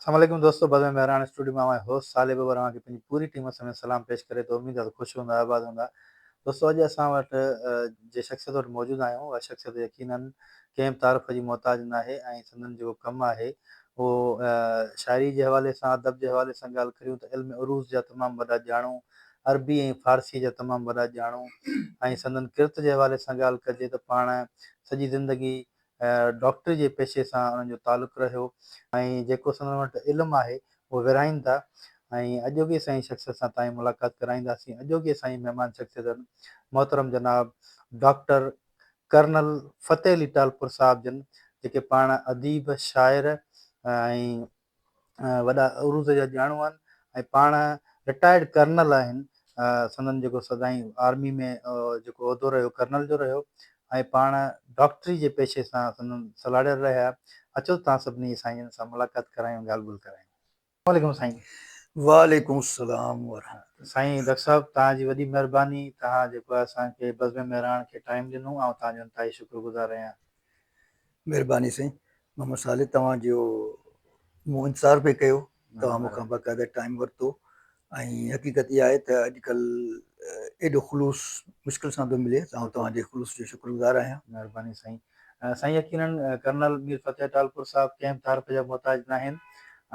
السلام عليڪم دوستو بزم مهراڻ اسٽوڊيو مان اوهان هوسٽ صالح ببر اوهان کي پنهنجي پوري ٽيم سميت سلام پيش ڪري ٿو اميد آهي ته خوش هوندا آباد هوندا دوستو اڄ اسان وٽ جي شخصيت وٽ موجود آهيون اها شخصيت يقينن ڪنهن به تعارف جي محتاج ناهي ۽ سندن جيڪو ڪم آهي اهو شاعري جي حوالي سان ادب جي حوالي سان ڳالهه ڪريون ته علم عروض جا تمام وڏا ڄاڻو عربي ۽ فارسي جا تمام وڏا ڄاڻو ۽ سندن ڪرت جي حوالي سان ڳالهه ڪجي ته پاڻ سڄي زندگي ڊاڪٽري جي پيشي سان انهن جو تعلق رهيو ۽ جيڪو سندن وٽ علم آهي اهو ورهائين ٿا ۽ اڄوڪي سائين شخصيت سان تائين ملاقات ڪرائينداسين. اڄوڪي سائين مهمان شخصيت محترم جناب ڊاڪٽر ڪرنل فتح علي ٽالپر صاحب جن جيڪي پاڻ اديب، شاعر ۽ وڏا عروض جا ڄاڻو آهن ۽ پاڻ رٽائرڊ ڪرنل آهن سندن جيڪو سدائين آرمي ۾ جيڪو عهدو رهيو ڪرنل جو رهيو ۽ پاڻ ڊاڪٽري جي پيشي سان سندن سلهاڙيل رهيا اچو ته توهان سڀني سائين جن سان ملاقات ڪرايون ڳالهه ٻولهه ڪرايون. السلام عليڪم سائين. وعليڪم السلام ورحمة الله. سائين ڊاڪٽر صاحب توهان جي وڏي مهرباني توهان جيڪو آهي اسان کي بزم مهراڻ کي ٽائيم ڏنو آئون توهان جو انتهائي شڪر گذار آهيان. مهرباني سائين محمد صالح توهان جو مون انتظار پئي ڪيو توهان مون کان باقاعده ٽائيم ورتو ۽ حقيقت اها آهي ته اڄڪلهه ايڏو خلوص مشڪل سان ٿو ملي ته آئون توهان جي خلوص جو شڪر گذار آهيان. مهرباني سائين. سائين يقينن ڪرنل مير فتح ٽالپر صاحب ڪنهن به تعارف جا محتاج ناهن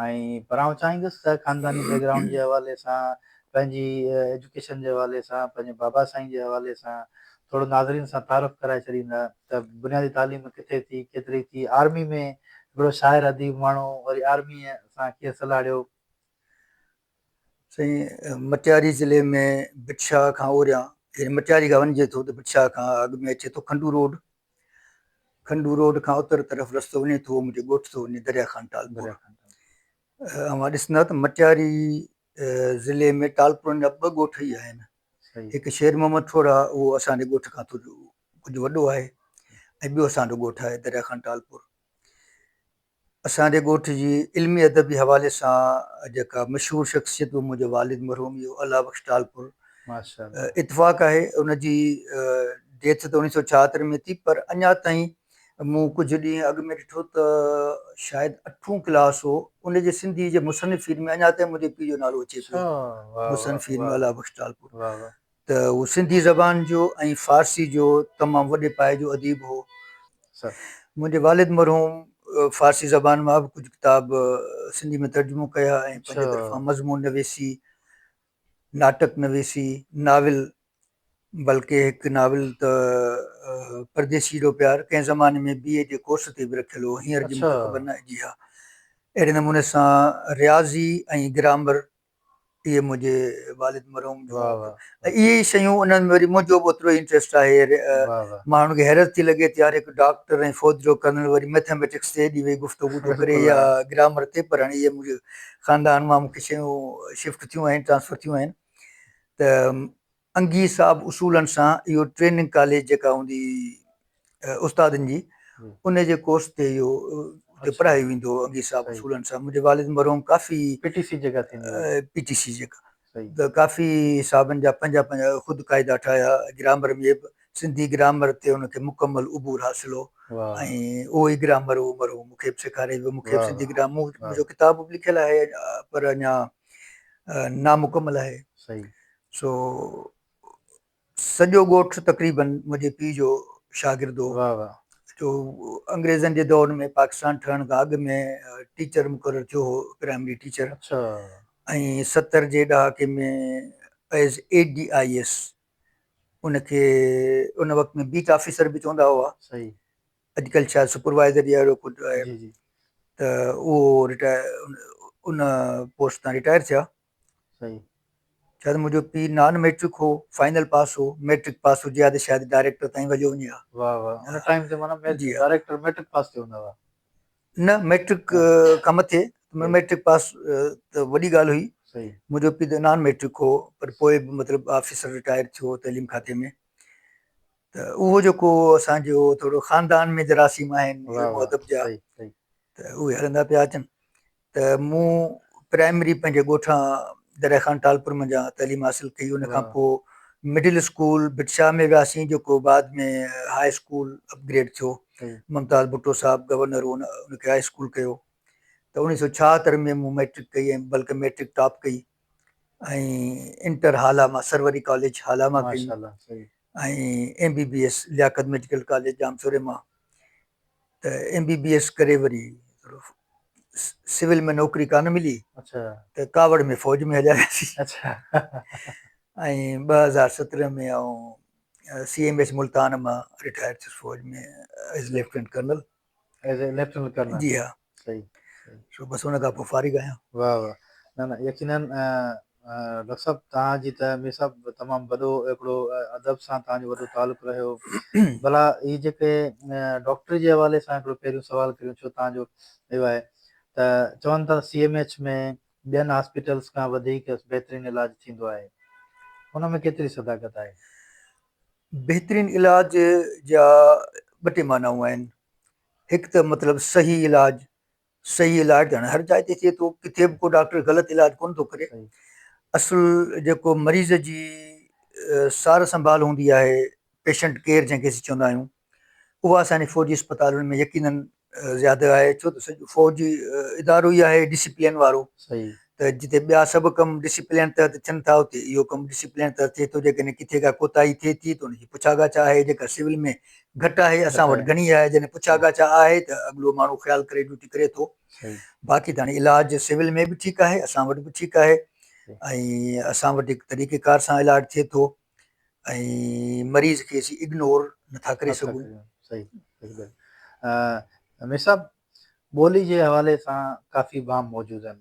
۽ پر آئون چاهيندس ته خانداني بيڪ گرائونڊ جي حوالي سان پنهنجي ايجوڪيشن جي حوالي سان پنهنجي بابا سائين جي حوالي سان ٿورو ناظرين سان تعارف ڪرائي ڇڏيندا ته بنيادي تعليم ڪٿي ٿي، ڪيتري ٿي، آرمي ۾ هڪڙو شاعر اديب ماڻهو وري آرميء سان ڪيئن سلهاڙيو. سائين مٽياري ضلعي ۾ ڀٽ شاهه کان اوريان يعني مٽياري کان وڃجي ٿو ته ڀٽ شاهه کان اڳ ۾ اچي ٿو کنڊو روڊ، کنڊو روڊ کان اتر طرف رستو وڃي ٿو منهنجي ڳوٺ ٿو وڃي دريا خان ٽالپور. اوهان ڏسندا ته مٽياري ضلعي ۾ ٽالپرن جا ٻه ڳوٺ ئي آهن. هڪ شير محمد ٺوڙها اهو اسان جي ڳوٺ کان ٿورو ڪجهه وڏو آهي ۽ ٻيو اسان جو ڳوٺ آهي دريا خان ٽالپر. اسان جي ڳوٺ جي علمي ادبي حوالي سان جيڪا مشهور شخصيت هو منهنجو والد مرحوم اهو الله بخش ٽالپر. اتفاق آهي ان جي ڊيٿ ته اوڻيهه سو ڇاهتر ۾ ٿي پر اڃا تائين مون ڪجهه ڏينهن اڳ ۾ ڏٺو ته شايد اٺون ڪلاس هو، ان جي سنڌي جي مصنفين ۾ اڃا تائين منهنجي پيء جو نالو اچي پيو، مصنفين ۾ الله بخش ٽالپر ته هو سنڌي زبان جو ۽ فارسي جو تمام وڏي پائي جو اديب هو. منهنجي والد مرحوم فارسي زبان مان به ڪجهه ڪتاب سنڌي ۾ ترجمو ڪيا ۽ پنهنجي طرفان مضمون نويسي، ناٽڪ نويسي، ناول بلڪه هڪ ناول ته پرديسي جو پيار ڪنهن زماني ۾ بي اي جي ڪورس تي به رکيل هو هينئر جي مونکي خبر ناهي جي ها اهڙي نموني سان رياضي ۽ گرامر اهي منهنجي والد مرحوم جون ۽ اهي ئي شيون انهن ۾ وري منهنجو به اوترو ئي انٽريسٽ آهي ماڻهن کي حيرت ٿي لڳي ته يار هڪ ڊاڪٽر ۽ فوج جو ڪرنل وري ميٿاميٽڪس تي ايڏي ويهي گفتگو ٿو ڪري يا گرامر تي پر هاڻي اهي منهنجي خاندان مان مونکي شيون شفٽ ٿيون آهن ٽرانسفر ٿيون آهن ته انگي صاحب اصولن سان اهو ٽريننگ ڪاليج جيڪا هوندي استادن جي ان جي ڪورس تي اهو اتي پڙهايو ويندو هو انگي صاحب اصولن سان منهنجي والد مرحوم ڪافي پي ٽي سي جيڪا ٿيندي هئي پي ٽي سي جيڪا ته ڪافي صاحبن جا پنهنجا پنهنجا خود قاعدا ٺاهيا گرامر ۾ به سنڌي گرامر تي ان کي مڪمل عبور حاصل هو ۽ اهو ئي گرامر هو مرحوم مون کي به سيکاري ويو مون کي به سنڌي گرامر منهنجو ڪتاب به لکيل آهي پر اڃا نامڪمل آهي سو سڄو ڳوٺ تقريبن منهنجي پيء جو شاگرد هو جو انگريزن جي دور ۾ پاڪستان ٺهڻ کان اڳ ۾ ٽيچر مقرر ٿيو هو پرائمري ٽيچر ۽ 70 جي ڏهاڪي ۾ as A D I S ان کي ان وقت ۾ بيٽ آفيسر به چوندا هئا اڄڪلهه شايد سپروائزر يا اهڙو ڪجهه آهي ته اهو رٽائر ان پوسٽ تان رٽائر ٿيا شايد منهنجو پيء نان ميٽرڪ هو فائنل پاس هو ميٽرڪ پاس هجي ها ته شايد ڊائريڪٽر تائين وڃيو وڃي ها. واه واه ان ٽائيم تي معنيٰ ڊائريڪٽر ميٽرڪ پاس ٿيو هوندا هئا. نه ميٽرڪ کان مٿي ميٽرڪ پاس ته وڏي ڳالهه هئي منهنجو پيء ته نان ميٽرڪ هو پر پوء به مطلب آفيسر رٽائر ٿيو تعليم کاتي ۾ ته اهو جيڪو اسان جو ٿورو خاندان ۾ جراثيم آهن علم ادب جا ته اهي هلندا پيا اچن ته مون پرائمري پنهنجي ڳوٺان دريا خان ٽالپر منجهان تعليم حاصل ڪئي ان کان پوء مڊل اسڪول ڀٽ شاهه ۾ وياسين جيڪو بعد ۾ هاء اسڪول اپگريڊ ٿيو ممتاز ڀٽو صاحب گورنر هو ان کي هاء اسڪول ڪيو ته 1976 ۾ مون مئٽرڪ ڪئي ۽ بلڪه مئٽرڪ ٽاپ ڪئي ۽ انٽر هالا مان سروري ڪاليج هالا مان ڪئي ۽ M B B S Liaquat medical college ڄامشوري مان ته ايم بي بي ايس ڪري وري ٿورو سول ۾ نوڪري ڪانه ملي ته ڪاوڙ ۾ فوج ۾ هليا وياسين ۽ 2017 ۾ آئون سي ايم ايس ملتان مان رٽائر ٿيس فوج ۾ as lieutenant colonel. As a lieutenant colonel. جي ها. صحيح. سو بس ان کان پوء فارغ آهيان. واه واه نه نه يقينن ڊاڪٽر صاحب توهان جي ته مير صاحب تمام وڏو هڪڙو ادب سان توهان جو وڏو تعلق رهيو ڀلا هي جيڪي ڊاڪٽري جي حوالي سان هڪڙو پهريون سوال ڪريون ڇو توهان جو اهو آهي ته چون ٿا سي ايم ايڇ ۾ ٻين هاسپيٽلس کان وڌيڪ بهترين علاج ٿيندو آهي ان ۾ ڪيتري صداقت آهي؟ بهترين علاج جا ٻه ٽي معنائون آهن هڪ ته مطلب صحيح علاج، صحيح علاج ته هاڻي هر جاء تي ٿئي ٿو، ڪٿي به ڪو ڊاڪٽر غلط علاج ڪونه ٿو ڪري. اصل جيڪو مريض جي سار سنڀال هوندي آهي، پيشنٽ ڪيئر جنهن کي اسين چوندا آهيون، اها اسان جي فوجي اسپتالن ۾ يقينن زياده آهي، ڇو ته سڄو فوجي ادارو ئي آهي ڊسيپلين وارو، ته جتي ٻيا سڀ ڪم ڊسيپلين تحت ٿين ٿا اتي اهو ڪم ڊسيپلين تحت ٿئي ٿو، جيڪڏهن ڪٿي ڪا ڪوتاهي ٿئي ٿي ته ان جي پڇا ڳاڇا آهي، جيڪا سول ۾ گهٽ آهي اسان وٽ گهڻي آهي، جڏهن پڇا ڳاڇا آهي ته اڳلو ماڻهو خيال ڪري ڊيوٽي ڪري ٿو، باقي ته هاڻي علاج سول ۾ به ٺيڪ آهي اسان وٽ به ٺيڪ آهي ۽ اسان وٽ هڪ طريقي ڪار سان علاج ٿئي ٿو ۽ مريض کي اسين اگنور نٿا ڪري سگهون. صحيح مير صاحب ٻولي جي حوالي سان ڪافي بام موجود آهن.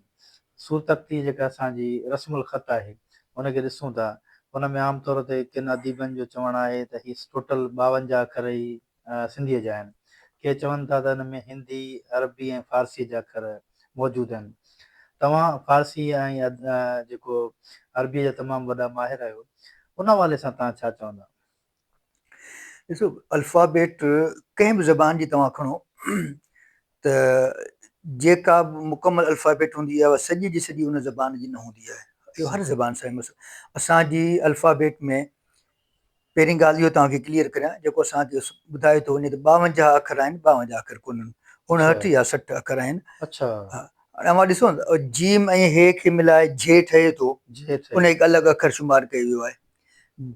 صورتخطي جيڪا اسان جي رسم الخط آهي، ان کي ڏسون ٿا، ان ۾ عام طور تي ڪن اديبن جو چوڻ آهي ته هي ٽوٽل 52 اکر ئي سنڌيء جا آهن. ڪي چون ٿا ته ان ۾ هندي، عربي ۽ فارسيء جا اکر موجود آهن. توهان فارسي ۽ جيڪو عربيء جا تمام وڏا ماهر آهيو، ان حوالي سان توهان ڇا چوندا؟ ڏسو الفابيٽ ڪنهن به زبان جي توهان کڻو ته جيڪا به مڪمل الفابيٽ هوندي آهي اها سڄي جي سڄي ان زبان جي نه هوندي آهي اهو هر زبان سان مسئلو اسان جي الفابيٽ ۾ پهرين ڳالهه اهو توهان کي ڪليئر ڪريان جيڪو اسان کي ٻڌايو ٿو وڃي ته 52 اکر آهن 52 اکر ڪونهن 59 يا 60 اکر آهن. اڇا. هاڻي اوهان ڏسو نه جيم ۽ هي کي ملائي جي ٺهي ٿو ان هڪ الڳ اکر شمار ڪيو ويو آهي.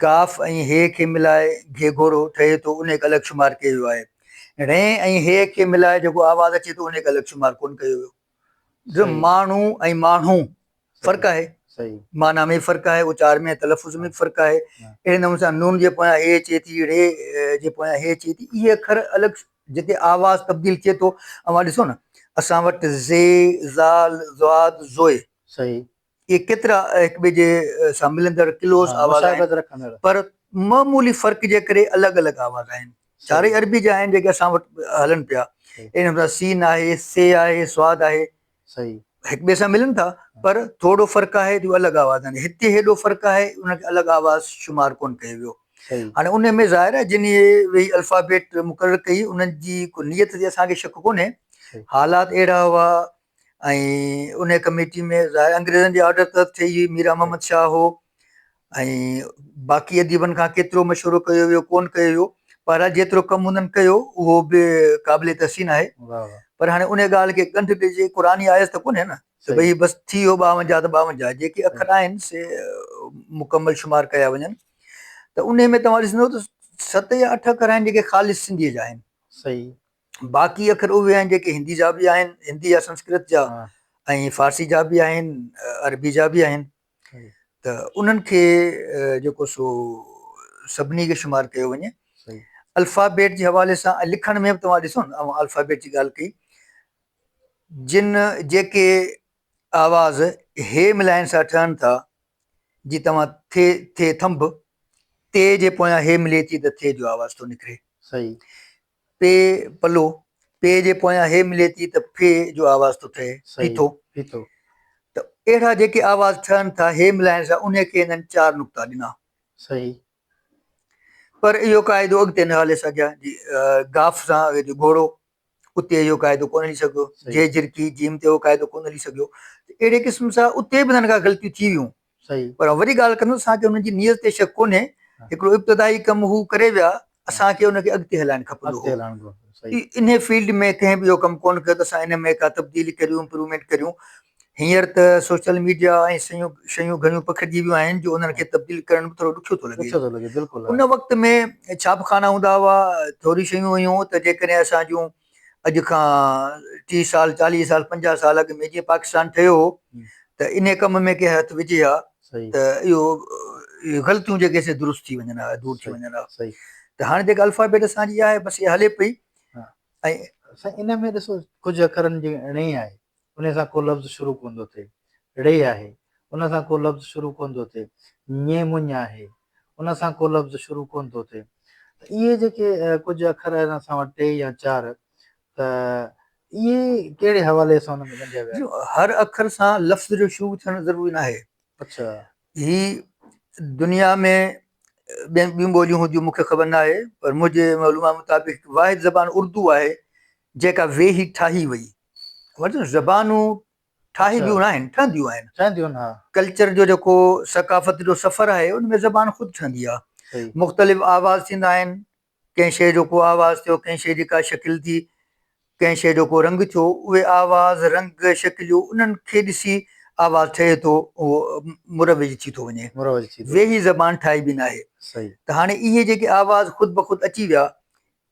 گاف ۽ هي کي ملائي گهي-گهوڙو ٺهي ٿو، ان هڪ الڳ شمار ڪيو ويو آهي. ڙي ۽ هي کي ملائي جيڪو آواز اچي ٿو، ان هڪ الڳ شمار ڪونه ڪيو ويو. جو ماڻهو ۽ ماڻهو فرق آهي. معنيٰ ۾ فرق آهي، اچار ۾ تلفظ ۾ به فرق آهي. اهڙي نموني سان نون جي پويان هي اچي ٿي، ڙي جي پويان هي اچي ٿي، اهي اکر الڳ جتي آواز تبديل ٿئي ٿو. اوهان ڏسو نه اسان وٽ زي، ذال، ضاد، زوء. اهي ڪيترا هڪ ٻئي جي سان ملندڙ ڪلوز آواز آهن پر معمولي فرق جي ڪري الڳ الڳ آواز آهن. چارئي عربي جا آهن جيڪي اسان وٽ هلن پيا. اهڙي نموني سان سين آهي، سي آهي، سواد آهي. هڪ ٻئي سان ملن ٿا پر ٿورو فرق آهي ته الڳ آواز آهن. هتي هيڏو فرق آهي ان کي الڳ آواز شمار ڪونه ڪيو ويو. هاڻي ان ۾ ظاهر آهي جن اهي ويهي الفابيٽ مقرر ڪئي انهن جي ڪو نيت تي اسان کي شڪ ڪونهي. حالات اهڙا هئا ۽ ان ڪميٽي ۾ ظاهر انگريزن جي آرڊر تحت ٺهي هئي ميران محمد شاهه هو ۽ باقي اديبن کان ڪيترو مشورو ڪيو ويو ڪون ڪيو ويو پر جيترو ڪم انهن ڪيو اهو به قابل تحسين آهي پر هاڻي ان ڳالهه کي ڳنڍ ڏجي قرآني آيت ته ڪونهي نه ته ڀئي بس ٿي ويو 52 ته 52 جيڪي اکر آهن سي مڪمل شمار ڪيا وڃن ته ان ۾ توهان ڏسندو ته ست يا اٺ اکر آهن جيڪي خالص سنڌيء جا آهن صحيح باقي اکر اهي آهن جيڪي هندي جا به آهن، هندي يا سنسڪرت جا ۽ فارسي جا به آهن، عربي جا به آهن ته انهن کي جيڪو سو سڀني کي شمار ڪيو وڃي. الفابيٽ جي حوالي سان ۽ لکڻ ۾ به توهان ڏسو نه اوهان الفابيٽ جي ڳالهه ڪئي جن جيڪي آواز هي ملائڻ سان ٺهن ٿا جي توهان ٿي ٿي ٿنڀ تي جي پويان هي ملي ٿي ته ٿي جو آواز ٿو نڪري. صحيح. پي پلو، پي جي پويان هي ملي ٿي ته ڦي جو آواز ٿو ٺهي، ڦيٿو. ڦيٿو. ته اهڙا جيڪي آواز ٺهن ٿا هي ملائڻ سان انهي کي هنن چار نقطا ڏنا. صحيح. پر اهو قاعدو اڳتي نه هلي سگهيا، جي گاف سان گهوڙو اتي اهو قاعدو ڪونه هلي سگهيو، جي جرڪي جيم تي اهو قاعدو ڪونه هلي سگهيو. ته اهڙي قسم سان اتي به هنن کان غلطيون ٿي ويون. صحيح. پر وري ڳالهه ڪندس اسان کي انهن جي نيت تي شڪ ڪونهي. هڪڙو ابتدائي ڪم هو ڪري ويا، اسان کي ان کي اڳتي هلائڻ کپندو اڳتي هو. هلائڻ گهرجي. انهي فيلڊ ۾ ڪنهن به اهو ڪم ڪونه ڪيو ته اسان ان ۾ ڪا تبديلي ڪريون امپروومينٽ ڪريون. هينئر ته سوشل ميڊيا ۽ شيون شيون گهڻيون پکڙجي ويون آهن جو انهن کي تبديل ڪرڻ به ٿورو ڏکيو ٿو لڳي. ڏکيو ٿو لڳي بلڪل. ان وقت ۾ ڇاپخانا هوندا هئا، ٿوري شيون هيون ته جيڪڏهن اسان جون اڄ کان 30 سال 40 سال 50 سال اڳ ۾ جيئن پاڪستان ٺهيو هو ته انهي ڪم ۾ ڪنهن هٿ وجهي ها ته اهو غلطيون جيڪي سي درست ٿي وڃن ها، دور ٿي وڃن ها. ته هاڻي جيڪا الفابيٽ اسان جي آهي بس اها هلي پئي. ۽ سائين ان ۾ ڏسو ڪجهه اکرن جي ڻي آهي ان سان ڪو لفظ شروع ڪونه ٿو ٿئي، ڙي آهي ان سان ڪو لفظ شروع ڪونه ٿو ٿئي، ڃي مڃ آهي ان سان ڪو لفظ شروع ڪونه ٿو ٿئي ته اهي جيڪي ڪجهه اکر آهن اسان وٽ ٽي يا چار ته اهي ڪهڙي حوالي سان ان ۾ ڳنڍيا ويا آهن؟ هر اکر سان لفظ جو شروع ٿيڻ ضروري ناهي. اڇا. هي دنيا ۾ ٻين ٻيون ٻوليون هونديون مون کي خبر ناهي پر منهنجي معلومات مطابق واحد زبان اردو آهي جيڪا ويهي ٺاهي وئي. مطلب زبانون ٺاهبيون ناهن ٺهنديون آهن. ٺهنديون آهن ها. ڪلچر جو جيڪو ثقافت جو سفر آهي ان ۾ زبان خود ٺهندي آهي. مختلف آواز ٿيندا آهن ڪنهن شيء جو ڪو آواز ٿيو، ڪنهن شيء جي ڪا شڪل ٿي، ڪنهن شيء جو ڪو رنگ ٿيو، اهي آواز، رنگ، شڪليون انهن کي ڏسي آواز ٺهي ٿو، اهو مروج ٿي ٿو وڃي. مروج ٿي ٿو وڃي. ويهي زبان ٺاهبي ناهي. صحيح. ته هاڻي اهي جيڪي آواز خود بخود اچي ويا،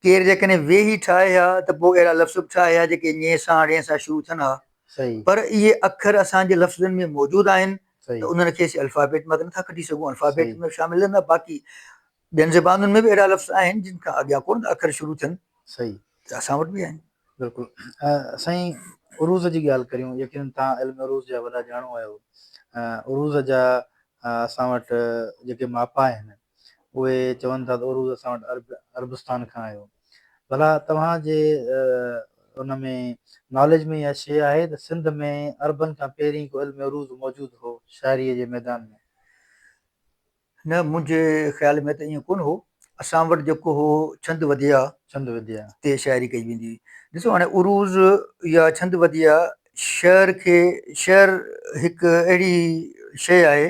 ڪير جيڪڏهن ويهي ٺاهي ها ته پوء اهڙا لفظ به ٺاهي ها جيڪي ڃي سان ڙي سان شروع ٿين ها. صحيح. پر اهي اکر اسان جي لفظن ۾ موجود آهن صحيح. ته انهن کي اسين الفابيٽ مان ته نٿا ڪڍي سگهون، الفابيٽ صحيح. ۾ شامل نه، باقي ٻين زبانن ۾ به اهڙا لفظ آهن جن کان اڳيان ڪونه ٿا اکر شروع ٿين. صحيح. ته اسان وٽ به آهن. بلڪل سائين عروض جي ڳالهه ڪريون يقينن توهان علم عروض جا وڏا ڄاڻو آهيو. عروض جا اسان وٽ جيڪي ماپا آهن اهي چون ٿا ته عروض اسان وٽ عرب عربستان کان آيو. ڀلا توهان جي ان ۾ ناليج ۾ اها شيء آهي ته سنڌ ۾ عربن کان پهرين ڪو علم عروض موجود هو شاعريء جي ميدان ۾؟ نه منهنجي خيال ۾ ته ائين ڪونه هو. اسان وٽ جيڪو هو ڇند وديا ڇند وديا تي شاعري ڪئي ويندي هئي. ڏسو هاڻي عروض يا ڇند وديا شعر کي شعر هڪ اهڙي شيء آهي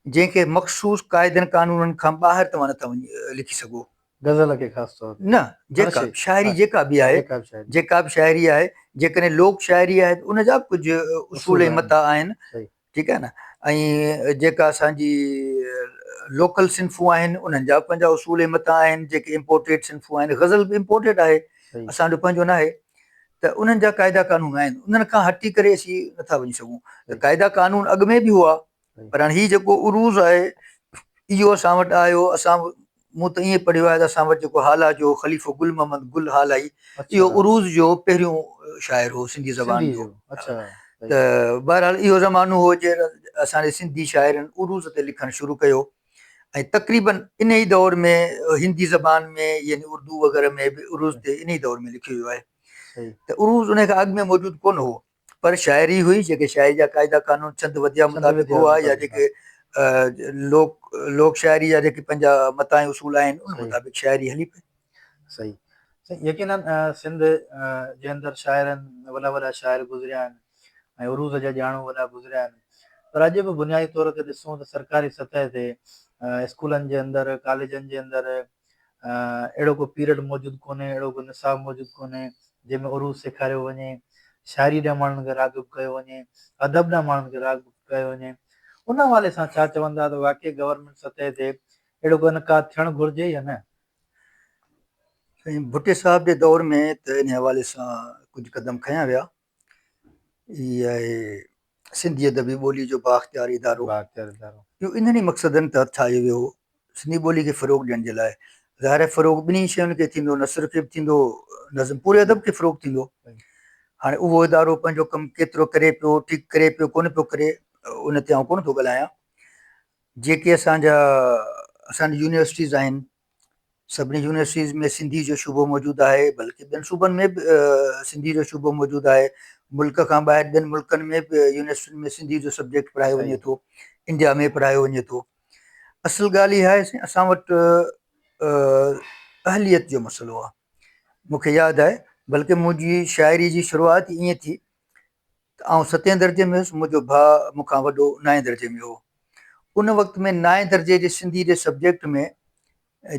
جنهن کي مخصوص قاعدن قانونن کان ٻاهر توهان نٿا وڃي لکي سگهو. غزل کي خاص طور تي نه جيڪا شاعري جيڪا به آهي جيڪا به شاعري آهي جيڪڏهن لوڪ شاعري آهي ته ان جا به ڪجهه اصول ۽ متا آهن. ٺيڪ آهي نه ۽ جيڪا اسان جي لوڪل صنفون آهن انهن جا پنهنجا اصول ۽ متا آهن جيڪي امپورٽيڊ صنفون آهن غزل به امپورٽيڊ آهي اسان جو پنهنجو نه آهي ته انهن جا قاعدا قانون آهن انهن کان هٽي ڪري اسين نٿا وڃي سگهون ته قاعدا قانون اڳ ۾ به هئا پر هاڻي هي جيڪو عروض آهي اهو اسان وٽ آيو اسان مون ته ائين پڙهيو آهي ته اسان وٽ جيڪو هالا جو خليفو گل محمد گل هالائي اهو عروض جو پهريون شاعر هو سنڌي زبان جو ته بهرحال اهو زمانو هو جي اسان جي سنڌي شاعرن عروض تي لکڻ شروع ڪيو ۽ تقريبن ان ئي دور ۾ هندي زبان ۾ يعني اردو وغيره ۾ به عروض تي ان ئي دور ۾ لکيو ويو آهي ته عروض ان کان اڳ ۾ موجود ڪونه هو پر شاعري هئي جيڪي شاعري جا قاعدا قانون ڇند وديا مطابق هئا يا جيڪي لوڪ لوڪ شاعري جا جيڪي پنهنجا متا ۽ اصول آهن ان مطابق شاعري هلي پئي. صحيح يقيناً سنڌ جي اندر شاعرن وڏا وڏا شاعر گذريا آهن ۽ عروض جا ڄاڻو وڏا گذريا آهن پر اڄ به بنيادي طور تي ڏسون ته سرڪاري سطح تي اسڪولن جي اندر ڪاليجن جي اندر اهڙو ڪو پيريڊ موجود ڪونهي، اهڙو ڪو نصاب موجود ڪونهي، جنهن ۾ عروض سيکاريو وڃي، شاعري ڏانهن ماڻهن کي راغب ڪيو وڃي، ادب ڏانهن ماڻهن کي راغب ڪيو وڃي. ان حوالي سان ڇا چوندا ته واقعي گورنمينٽ سطح تي اهڙو ڪو انعقاد ٿيڻ گهرجي يا نه؟ سائين ڀٽي صاحب جي دور ۾ ته انهي حوالي سان ڪجهه قدم کنيا ويا. هي آهي سنڌي ادبي ٻولي جو بااختيار ادارو. بااختيار ادارو. اهو انهن ئي مقصدن تحت ٺاهيو ويو هو، سنڌي ٻولي کي فروغ ڏيڻ جي لاء. ظاهر آهي فروغ ٻنهي شين کي ٿيندو، نثر کي به ٿيندو، نظم پوري ادب کي فروغ ٿيندو. هاڻي اهو ادارو پنهنجو ڪم ڪيترو ڪري پيو، ٺيڪ ڪري پيو ڪونه پيو ڪري، ان تي آئون ڪونه ٿو ڳالهايان. جيڪي اسان جا اسان جي يونيورسٽيز آهن، سڀني يونيورسٽيز ۾ سنڌي جو شعبو موجود آهي بلڪه ٻين صوبن ۾ به سنڌي جو شعبو موجود آهي ملڪ کان ٻاهر ٻين ملڪن ۾ به يونيورسٽين ۾ سنڌي جو سبجيڪٽ پڙهايو وڃي ٿو انڊيا ۾ پڙهايو وڃي ٿو اصل ڳالهه اها آهي اسان وٽ اهليت جو مسئلو آهي مونکي ياد آهي بلڪه منهنجي شاعري جي شروعات ائين ٿي ته آئون ستين درجي ۾ هيس، منهنجو ڀاء مون کان وڏو نائين درجي ۾ هو. ان وقت ۾ نائين درجي جي سنڌي جي سبجيڪٽ ۾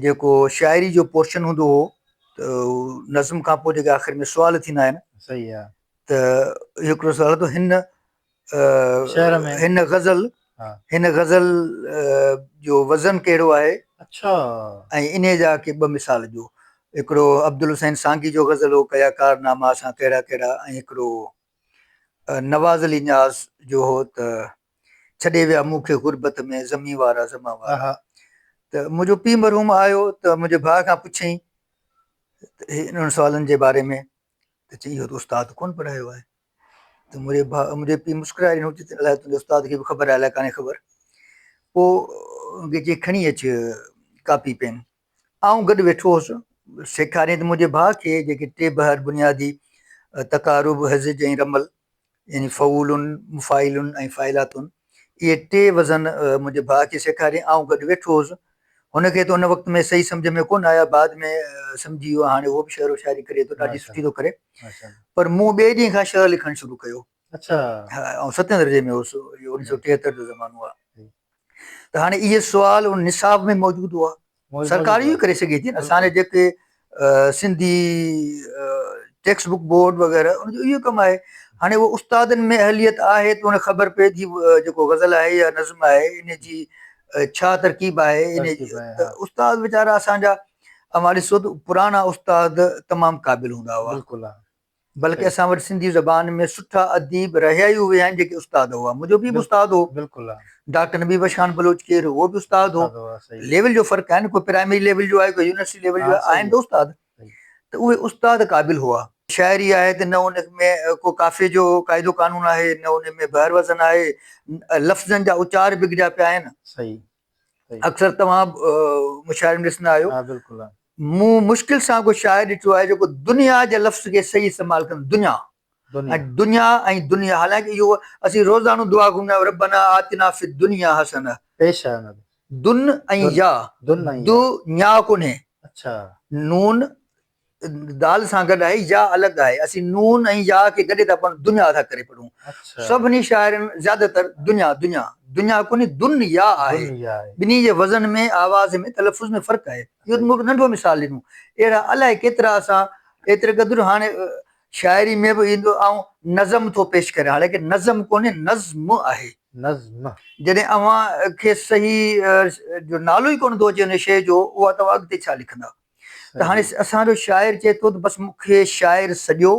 جيڪو شاعري جو پورشن هوندو هو، ته نظم کان پوء جيڪي آخر ۾ سوال ٿيندا آهن صحيح آهي ته هڪڙو سوال ته هن شعر ۾ هن غزل هن غزل جو وزن ڪهڙو آهي اڇا ۽ انهي جا ڪي ٻه مثال ڏيو هڪڙو عبدالحسين سانگي جو غزل هو ڪيا ڪارناما اسان ڪهڙا ڪهڙا ۽ هڪڙو نواز علي نياز جو هو ته ڇڏي ويا مون کي غربت ۾ زمين وارا زمان وارا ته منهنجو پيء مرحوم آيو ته منهنجي ڀاء کان پڇيائين ته انهن سوالن جي باري ۾ ته چيائين اهو ته استاد ڪونه پڙهايو آهي ته منهنجي ڀاء منهنجي پيء مسڪرائي ڏنو چي الائي تنهنجي استاد کي به خبر آهي الائي ڪانهي خبر پوء ان کي چيائين کڻي اچ ڪاپي پين آئون گڏ ويٺو هوس سيکاريائين ته منهنجي ڀاء کي جيڪي ٽي بحر بنيادي تقارب هزج ۽ رمل يعني فعولن، مفاعلن ۽ فاعلاتن، اهي ٽي وزن منهنجي ڀاء کي سيکاريائين، آئون گڏ ويٺو هوس. هن کي ته ان وقت ۾ صحيح سمجهه ۾ ڪونه آيا، بعد ۾ سمجهي ويو، هاڻي اهو به شعر و شاعري ڪري ٿو، ڏاڍي سٺي ٿو ڪري. پر مون ٻئي ڏينهن کان شعر لکڻ شروع ڪيو. آئون ستين درجي ۾ هوس، اهو اڻويهه سؤ ٽيهتر جو زمانو آهي. ته هاڻي اهي سوال ان نصاب ۾ موجود هئا. سرڪار اهو ئي ڪري سگهي ٿي نه اسان جي جيڪي سنڌي ٽيڪسٽ بڪ بورڊ وغيره ان جو اهو ڪم آهي هاڻي اهو استادن ۾ اهليت آهي ته ان خبر پئي ٿي جيڪو غزل آهي يا نظم آهي ان جي ڇا ترڪيب آهي ان جي ته استاد ويچارا اسان جا اوهان ڏسو ته پراڻا استاد تمام قابل هوندا هئا بلڪل بلڪه اسان وٽ سنڌي زبان ۾ سٺا اديب رهيا ئي اهي آهن جيڪي استاد هئا. منهنجو پيء به استاد هو. ڊاڪٽر نبي بخش خان بلوچ ڪير هو اهو به استاد هو. ليول جو فرق آهي نه ڪو پرائمري ليول جو آهي ڪو يونيورسٽي ليول جو آهي آهن ته استاد ته اهي استاد قابل هئا. شاعري آهي ته نه ان ۾ ڪو قافيي جو قاعدو قانون آهي نه ان ۾ بحر وزن آهي لفظن جا اچار بگڙيا پيا آهن. اڪثر توهان مشاعرن ۾ ڏسندا آهيو. مون مشڪل سان ڪو شاعر ڏٺو آهي جيڪو دنيا جي لفظ کي صحيح استعمال ڪندو دنيا ۽ دنيا ۽ دنيا حالانڪه اهو اسين روزانو دعا گهرندا آهيون ربنا آتنا في الدنيا حسنه پيش آهي ان تي دن ۽ يا دن ۽ دو نيا ڪونهي اڇا نون دال سان گڏ آهي يا الڳ آهي اسين نون ۽ يا کي گڏي ٿا پڙهون دنيا ٿا ڪري پڙهون سڀني شاعرن زياده تر دنيا دنيا دنيا ڪونهي دن يا آهي ٻنهي جي وزن ۾ آواز ۾ تلفظ ۾ فرق آهي اهو ته مون ننڍو مثال ڏنو اهڙا الائي ڪيترا اسان ايتري قدر هاڻي شاعري ۾ به ايندو آئون نظم ٿو پيش ڪريان حالانڪه نظم ڪونهي نظم آهي نظم جڏهن اوهان کي صحيح جو نالو ئي ڪونه ٿو اچي ان شيء جو اها توهان اڳتي ڇا لکندا ته هاڻي اسان جو شاعر چئي ٿو ته بس مون کي شاعر سڏيو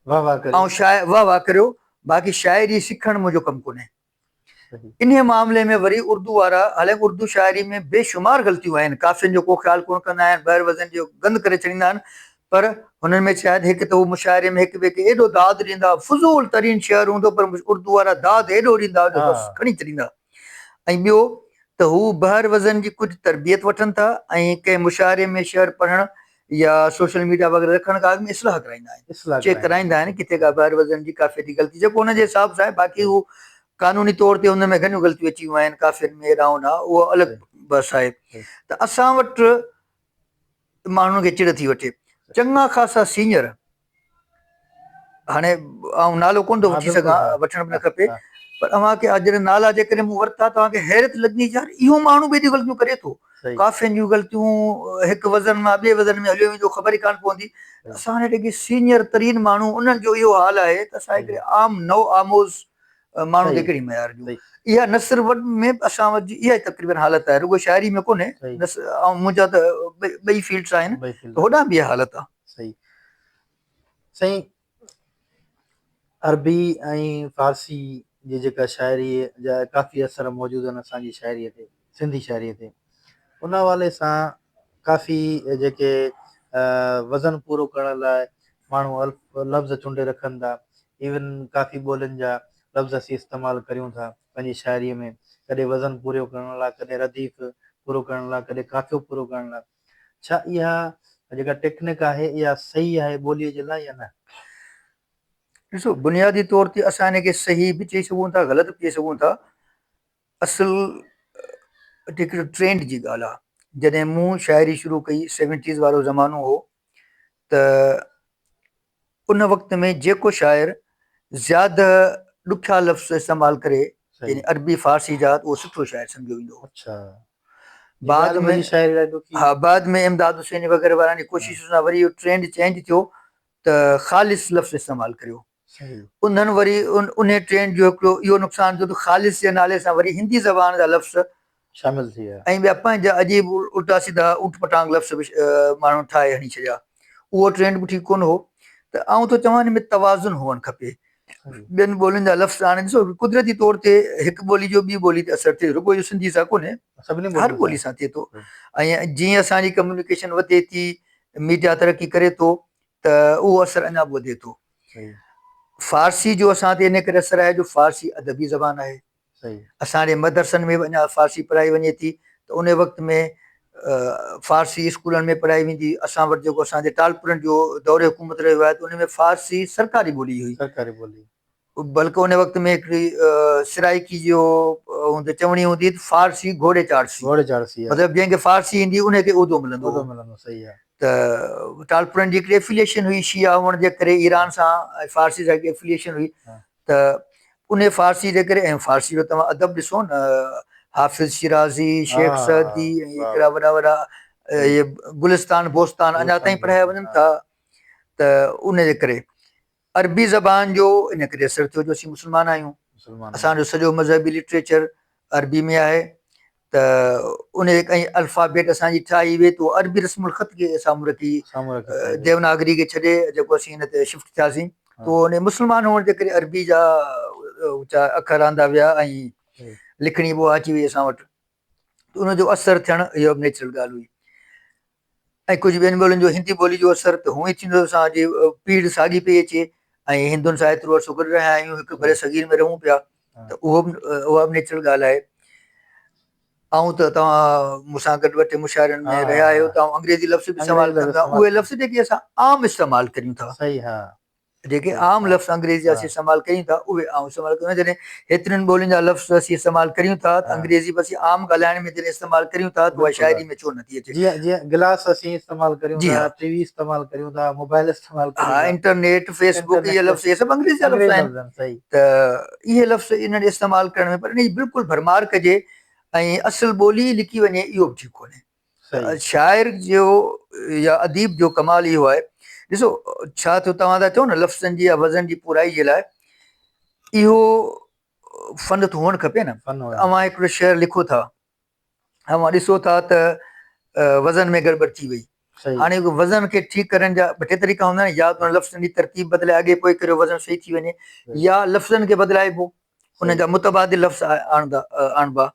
واهه واهه ڪريو آئون شاعر واهه واهه ڪريو باقي شاعري سکڻ منهنجو ڪم ڪونهي. انهيء معاملي ۾ وري اردو وارا حالانڪه اردو شاعري ۾ بي شمار غلطيون آهن قافين جو ڪو خيال ڪونه ڪندا آهن بحر وزن جو گند ڪري ڇڏيندا آهن پر هنن ۾ شايد هڪ ته هو مشاعري ۾ هڪ ٻئي کي ايڏو داد ڏيندا فضول ترين شعر هوندو پر اردو وارا داد ايڏو ڏيندا جو بس کڻي ڇڏيندا ۽ ٻيو ته هو بحر وزن جي ڪجهه تربيت وٺن ٿا ۽ ڪنهن مشاعري ۾ شعر پڙهڻ يا سوشل ميڊيا وغيره رکڻ کان اڳ ۾ اصلاح ڪرائيندا آهن چيڪ ڪرائيندا آهن ڪٿي ڪا بحر وزن جي قافيي جي غلطي جيڪو ان جي حساب سان آهي باقي هو قانوني طور تي ان ۾ گهڻيون غلطيون اچي ويون آهن قافين ۾ هيڏانهن هوڏانهن اهو الڳ بحث آهي ته اسان وٽ ماڻهن کي چڙ ٿي وٺي چڱا خاصا سينئر هاڻي آئون نالو ڪونه ٿو وٺي سگهان وٺڻ به نه کپي پر اوهان کي جڏهن نالا جيڪڏهن مون ورتا توهان کي حيرت لڳندي يار اهو ماڻهو به ايڏيون غلطيون ڪري ٿو قافين جون غلطيون هڪ وزن مان ٻئي وزن ۾ هليو ويندو خبر ئي ڪانه پوندي اسان وٽ جيڪي سينئر ترين ماڻهو انهن جو اهو حال آهي ته اسان هڪڙي عام نو آموز ماڻهو تي ڪهڙي معيار جو اها نثر وٽ ۾ به اسان وٽ اها ئي تقريبن حالت آهي رڳو شاعري ۾ ڪونهي منهنجا ته ٻئي فيلڊس آهن هوڏانهن به اها حالت آهي صحيح سائين عربي ۽ فارسي جي جيڪا شاعري جا ڪافي اثر موجود آهن اسان جي شاعري تي سنڌي شاعري تي ان حوالي سان ڪافي جيڪي وزن پورو ڪرڻ لاء ماڻهو الف لفظ چونڊي رکن ٿا ايون ڪافي ٻولين جا لفظ اسين استعمال ڪريون ٿا پنهنجي شاعري ۾ ڪڏهن وزن پورو ڪرڻ لاء ڪڏهن رديف پورو ڪرڻ لاء ڪڏهن قافيو پورو ڪرڻ لاء ڇا اها جيڪا ٽيڪنڪ آهي اها صحيح آهي ٻوليء جي لاء يا نه؟ ڏسو بنيادي طور تي اسان ان کي صحيح به چئي سگهون ٿا غلط به چئي سگهون ٿا اصل هڪڙو ٽرينڊ جي ڳالهه آهي جڏهن مون شاعري شروع ڪئي سيونٽيز وارو زمانو هو ته ان وقت ۾ جيڪو شاعر زياده ڏکيا لفظ استعمال ڪري يعني عربي فارسي جا اهو سٺو شاعر سمجهيو ويندو هو. اڇا. بعد ۾ ها بعد ۾ امداد حسيني وغيره وارن جي ڪوششن سان وري اهو ٽرينڊ چينج ٿيو ته خالص لفظ استعمال ڪريو. انهن وري انهي ٽرينڊ جو هڪڙو اهو نقصان ٿيو ته خالص جي نالي سان وري هندي زبان جا لفظ شامل ٿي ويا ۽ ٻيا پنهنجا عجيب الٽا سڌا اوٽ پٽانگ لفظ به ماڻهن ٺاهي هڻي ڇڏيا. اهو ٽرينڊ به ٺيڪ ڪونه هو ته آئون ٿو چوان ان ۾ توازن هئڻ کپي. ٻين ٻولين جا لفظ هاڻي ڏسو قدرتي طور تي هڪ ٻولي جو ٻي ٻولي تي اثر ٿئي رڳو اهو سنڌي سان ڪونهي هر ٻولي سان ٿئي ٿو ۽ جيئن اسان جي ڪميونيڪيشن وڌي ٿي ميڊيا ترقي ڪري ٿو ته اهو اثر اڃا به وڌي ٿو. فارسي جو اسان تي ان ڪري اثر آهي جو فارسي ادبي زبان آهي. اسان جي مدرسن ۾ به اڃا فارسي پڙهائي وڃي ٿي ته ان وقت ۾ فارسي اسڪولن ۾ پڙهائي ويندي اسان وٽ جيڪو اسان جي ٽالپرن جو دور حڪومت رهيو آهي ته ان ۾ فارسي سرڪاري ٻولي هئي سرڪاري ٻولي بلڪه ان وقت ۾ هڪڙي سرائيڪي جو هوندي چوڻي هوندي ته فارسي گهوڙي چاڙسي گهوڙي چاڙسي مطلب جنهن کي فارسي ايندي ان کي عهدو ملندو عهدو ملندو صحيح آهي ته ٽالپرن جي هڪڙي افيليشن هئي شيعا هئڻ جي ڪري ايران سان فارسي سان هڪ افيليشن هئي ته انهي فارسي جي ڪري ۽ فارسي جو توهان ادب ڏسو نه حافظ شيرازي، شيخ سعدي ۽ هڪڙا وڏا وڏا اهي گلستان بوستان اڃا تائين پڙهايا وڃن ٿا ته ان جي ڪري عربي زبان جو ان ڪري اثر ٿيو جو اسين مسلمان آهيون اسان جو سڄو مذهبي لٽريچر عربي ۾ آهي ته ان ۽ الفابيٽ اسان جي ٺاهي وئي ته عربي رسم الخط کي سامهون رکي ديوناگري کي ڇڏي جيڪو اسين هن تي شفٽ ٿياسين تو ان مسلمان هئڻ جي ڪري عربي جا اوچا اکر آندا ويا ۽ لکڻي به اچي وئي اسان وٽ ان جو اثر ٿيڻ اهو نيچرل ڳالهه هئي ۽ ڪجهه ٻين ٻولين جو هندي ٻولي جو اثر ته هونئن ئي ٿيندو اسان جي پيڙهه ساڳي پئي اچي ۽ هندن سان ايترو عرصو گڏ رهيا آهيون هڪ بر صغير ۾ رهون پيا ته اهو به اها به نيچرل ڳالهه آهي آئون ته توهان مون سان گڏ ٻه ٽي مشاعرن ۾ رهيا آهيو ته آئون انگريزي لفظ به استعمال ڪندو آهيان اهي لفظ جيڪي اسان عام استعمال ڪريون ٿا صحيح ها جيڪي عام لفظ انگريزي جا اسين استعمال ڪريون ٿا اهي عام استعمال ڪريون ٿا جڏهن هيترين ٻولين جا لفظ اسين استعمال ڪريون ٿا ته انگريزي به اسين عام ڳالهائڻ ۾ جڏهن استعمال ڪريون ٿا ته اها شاعري ۾ ڇو نٿي اچي. جيئن جيئن گلاس اسين استعمال ڪريون ٿا ٽي وي استعمال ڪريون ٿا موبائل استعمال ڪريون ٿا انٽرنيٽ فيس بڪ اهي لفظ اهي سڀ انگريزي جا لفظ آهن ته اهي لفظ انهن استعمال ڪرڻ ۾ پر ان جي بلڪل ڀرمار ڪجي ۽ اصل ٻولي ئي لڪي وڃي اهو به ٺيڪ ڪونهي. شاعر جو يا اديب جو ڪمال اهو آهي ڏسو ڇا ٿيو توهان ٿا چئو نه لفظن جي يا وزن جي پورائي جي لاء اهو فن ته هئڻ کپي نه اوهان هڪڙو شعر لکو ٿا اوهان ڏسو ٿا ته وزن ۾ گڙٻڙ ٿي وئي هاڻي وزن کي ٺيڪ ڪرڻ جا ٻه ٽي طريقا هوندا آهن يا ته لفظن جي ترتيب بدلائي اڳي پوء ڪريو وزن صحيح ٿي وڃي يا لفظن کي بدلائبو ان جا متبادل لفظ آڻدا آڻبا.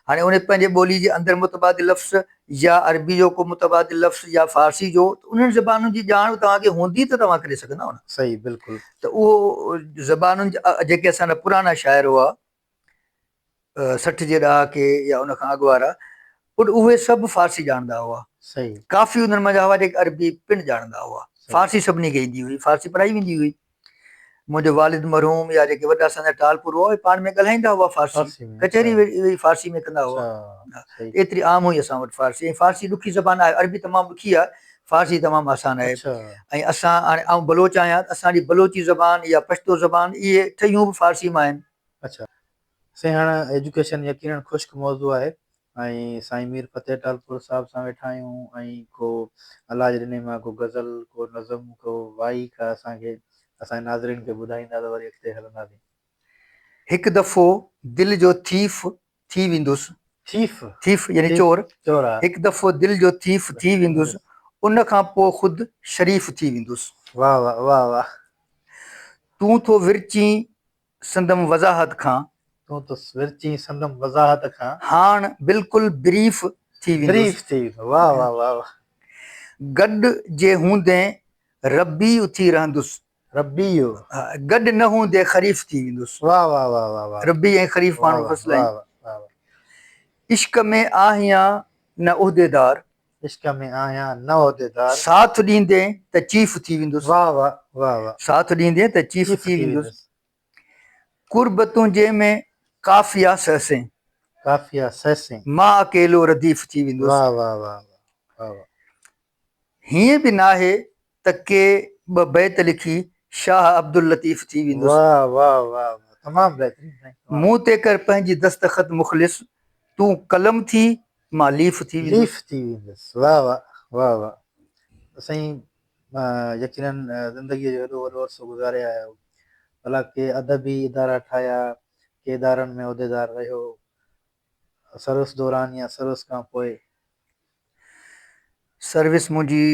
هاڻي ان پنهنجي ٻولي جي اندر متبادل لفظ يا عربي جو ڪو متبادل لفظ يا فارسي جو ته انهن زبانن جي ڄاڻ توهان کي هوندي ته توهان ڪري سگهندا نه. صحيح بلڪل. ته اهو زبانن جا جيڪي اسان جا پراڻا شاعر هئا 60 جي ڏهاڪي يا ان کان اڳ وارا اهي سڀ فارسي ڄاڻندا هئا. صحيح. ڪافي انهن منجهان هئا جيڪي عربي پڻ ڄاڻندا هئا. فارسي سڀني کي ايندي هئي، فارسي پڙهائي ويندي هئي. منهنجو والد مرحوم يا جيڪي وڏا اسان جا ٽالپور هئا اهي پاڻ ۾ ڳالهائيندا هئا فارسي، ڪچهري ويهي فارسي ۾ ڪندا هئا. ايتري عام هئي اسان وٽ فارسي ۽ فارسي ڏکي زبان آهي، عربي تمام ڏکي آهي، فارسي تمام آسان آهي. ۽ اسان هاڻي آئون بلوچ آهيان ته اسان جي بلوچي زبان يا پشتو زبان اهي ٽيون به فارسي مان آهن. اڇا سائين هاڻ ايجوڪيشن يقينن خشڪ موضوع آهي ۽ سائين مير فتح ٽالپر صاحب سان ويٺا آهيون ۽ ڪو الله جي ڏني مان ڪو غزل ڪو نظم ڪو وائي ڪا اسان کي اسان جي ناظرين کي ٻڌائيندا ته وري اڳتي هلنداسين. هڪ دفعو دل جو ٿيف ٿي ويندس. ٿيف. ٿيف يعني چور. چور ها. هڪ دفعو دل جو ٿيف ٿي ويندس ان کان پوء خود شريف ٿي ويندس. واه واه واه واه. تون ٿو ورچين سندم وضاحت کان. تون ته ورچين سندم وضاحت کان. هاڻ بلڪل بريف ٿي ويندس. بريف ٿي ويندس واه واه واه واه. گڏ جي هوندين ربيع ٿي رهندس. ربيع. ها گڏ نه هوندي خريف ٿي ويندس. واه واه واه واه واه. ربيع ۽ خريف پاڻ ۾ فصل آهن. واه واه واه. عشق ۾ آهيان نه عهديدار. عشق ۾ آهيان نه عهديدار. ساٿ ڏيندين ته چيف ٿي ويندس. واه واه واه واه. ساٿ ڏيندين ته چيف ٿي ويندس. قرب تنهنجي ۾ قافيه سهسين. قافيه سهسين. مان اڪيلو رديف ٿي ويندس. واه واه واه واه واه. هيئن به ناهي ته ڪي ٻه بيت لکي شاهه عبداللطيف ٿي ويندس. واه واه واه واه تمام بهترين سائين. مون تي ڪر پنهنجي دستخط مخلص تون قلم ٿي مان ليف ٿي ويندس. ليف ٿي ويندس. واهه واهه واهه واهه سائين يقينن زندگيء جو ايڏو وڏو عرصو گذاري آيا آهيو ڀلا ڪي ادبي ادارا ٺاهيا ڪي ادارن ۾ عهديدار رهيو سروس دوران يا سروس کان پوء؟ سروس منهنجي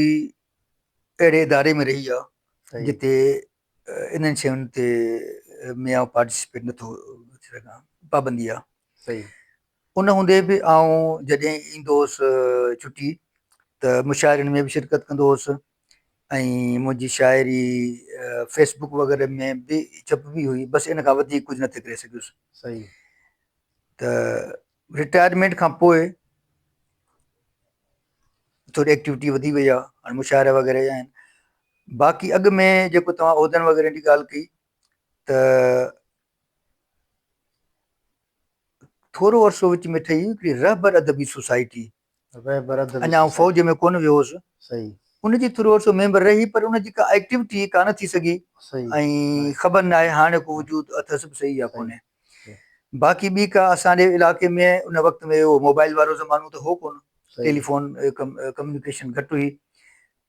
اهڙي اداري ۾ رهي آهي جتي انهن شين تي ۾ آئون پارٽيسپيٽ نٿو ٿي سگهان پابندي آهي صحيح ان هوندي به آئون جڏهن ايندو هوس ڇٽي ته مشاعرن ۾ به شرڪت ڪندو هوس ۽ منهنجي شاعري فيس بڪ وغيره ۾ به ڇپبي هئي بس ان کان وڌيڪ ڪجهه نٿي ڪري سگهيس صحيح ته رٽائرمينٽ کان پوء ٿوري ايڪٽيوٽي وڌي وئي آهي هاڻي مشاعرا وغيره آهن باقي اڳ ۾ جيڪو توهان عهدن وغيره جي ڳالهه ڪئي ته ٿورو عرصو وچ ۾ ٺهي هڪڙي رهبر ادبي سوسائٽي رهبر ادبي اڃا آئون فوج ۾ ڪونه ويو هوس صحيح ان جي ٿورو عرصو ميمبر رهي پر ان جي ڪا ايڪٽيوٽي ڪانه ٿي سگهي ۽ خبر ناهي هاڻي ڪو وجود اٿس به صحيح يا ڪونهي باقي ٻي ڪا اسان جي علائقي ۾ ان وقت ۾ اهو موبائل وارو زمانو ته هو ڪونه ٽيليفون ڪميونيڪيشن گهٽ هئي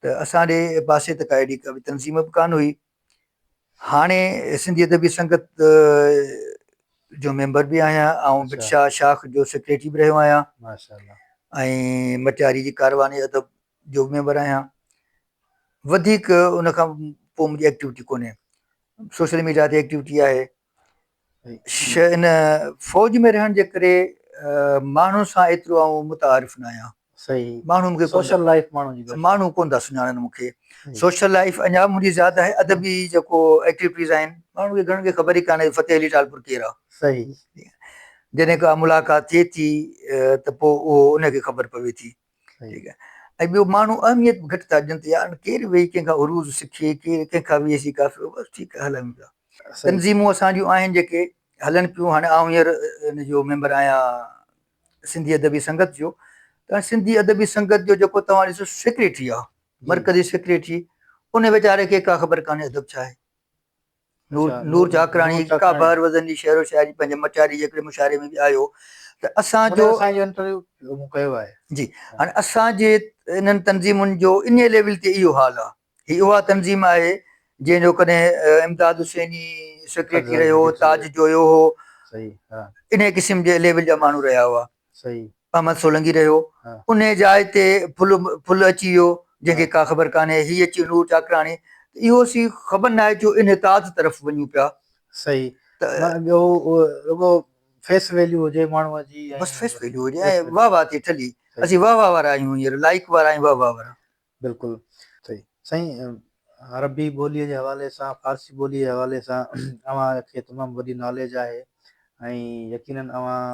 ته اسان جي پاسي ته ڪا اهڙي ڪا به تنظيم به ڪانه هئي هاڻي سنڌي ادبي سنگت جو ميمبر به آهيان آئون ڀٽ شاهه شاخ جو سيڪريٽري به رهيو آهيان ۽ مٽياري جي ڪارواني ادب جو به ميمبر آهيان وڌيڪ ان کان پوء منهنجي ايڪٽيوٽي ڪونهي سوشل ميڊيا تي ايڪٽيوٽي آهي ان فوج ۾ رهڻ جي ڪري ماڻهن سان ايترو آئون متعارف نه آهيان. صحيح ماڻهو مونکي سوشل لائيف ماڻهو جي ماڻهو ڪون ٿا سڃاڻن مونکي سوشل لائيف اڃا به منهنجي زياده آهي ادبي جيڪو ايڪٽيوٽيز آهن ماڻهن کي گهڻن کي خبر ئي ڪانهي فتح علي ٽالپر ڪير آهي. صحيح جڏهن ڪا ملاقات ٿئي ٿي ته پوء اهو ان کي خبر پوي ٿي. ٺيڪ آهي ۽ ٻيو ماڻهو اهميت به گهٽ ٿا ڏين ته يار ڪير ويهي ڪنهن کان عروض سکي ڪير ڪنهن کان ويهي سي ڪافيو بس ٺيڪ آهي هلن پيا تنظيمون اسان جون آهن جيڪي هلن پيون هاڻي آئون هينئر ان جو ميمبر آهيان سنڌي ادبي سنگت جو ته سنڌي ادبي سنگت جو جيڪو توهان ڏسو سيڪريٽري آهي مرڪزي سيڪريٽري ان ويچاري کي ڪا خبر ڪانهي ادب ڇا آهي نور نور چاڪراڻي ڪا بحر وزن جي شعر و شاعري پنهنجي مٽياري جي هڪڙي مشاعري ۾ به آيو ته اسان جو اسان جو انٽرويو مون ڪيو آهي جي هاڻي اسان جي انهن تنظيمن جو انهي ليول تي اهو حال آهي هي اها تنظيم آهي جنهن جو ڪڏهن امداد حسيني سيڪريٽري رهيو تاج جويو هو صحيح ها انهي قسم جي ليول جا ماڻهو رهيا هئا صحيح احمد سولنگي رهيو انهي جاء تي ڦل ڦل اچي ويو جنهن کي ڪا خبر ڪانهي هي اچي ويو نور چاڪراڻي ته اهو سي خبر ناهي جو انحطاط طرف وڃون پيا صحيح ته ٻيو رڳو فيس ويليو هجي ماڻهو جي بس فيس ويليو هجي ۽ واهه واهه ٿي ٺلي اسين واهه واهه وارا آهيون هينئر لائيڪ وارا ۽ واهه واهه وارا بلڪل صحيح سائين عربي ٻوليء جي حوالي سان فارسي ٻوليء جي حوالي سان اوهان کي تمام وڏي ناليج آهي ۽ يقينن اوهان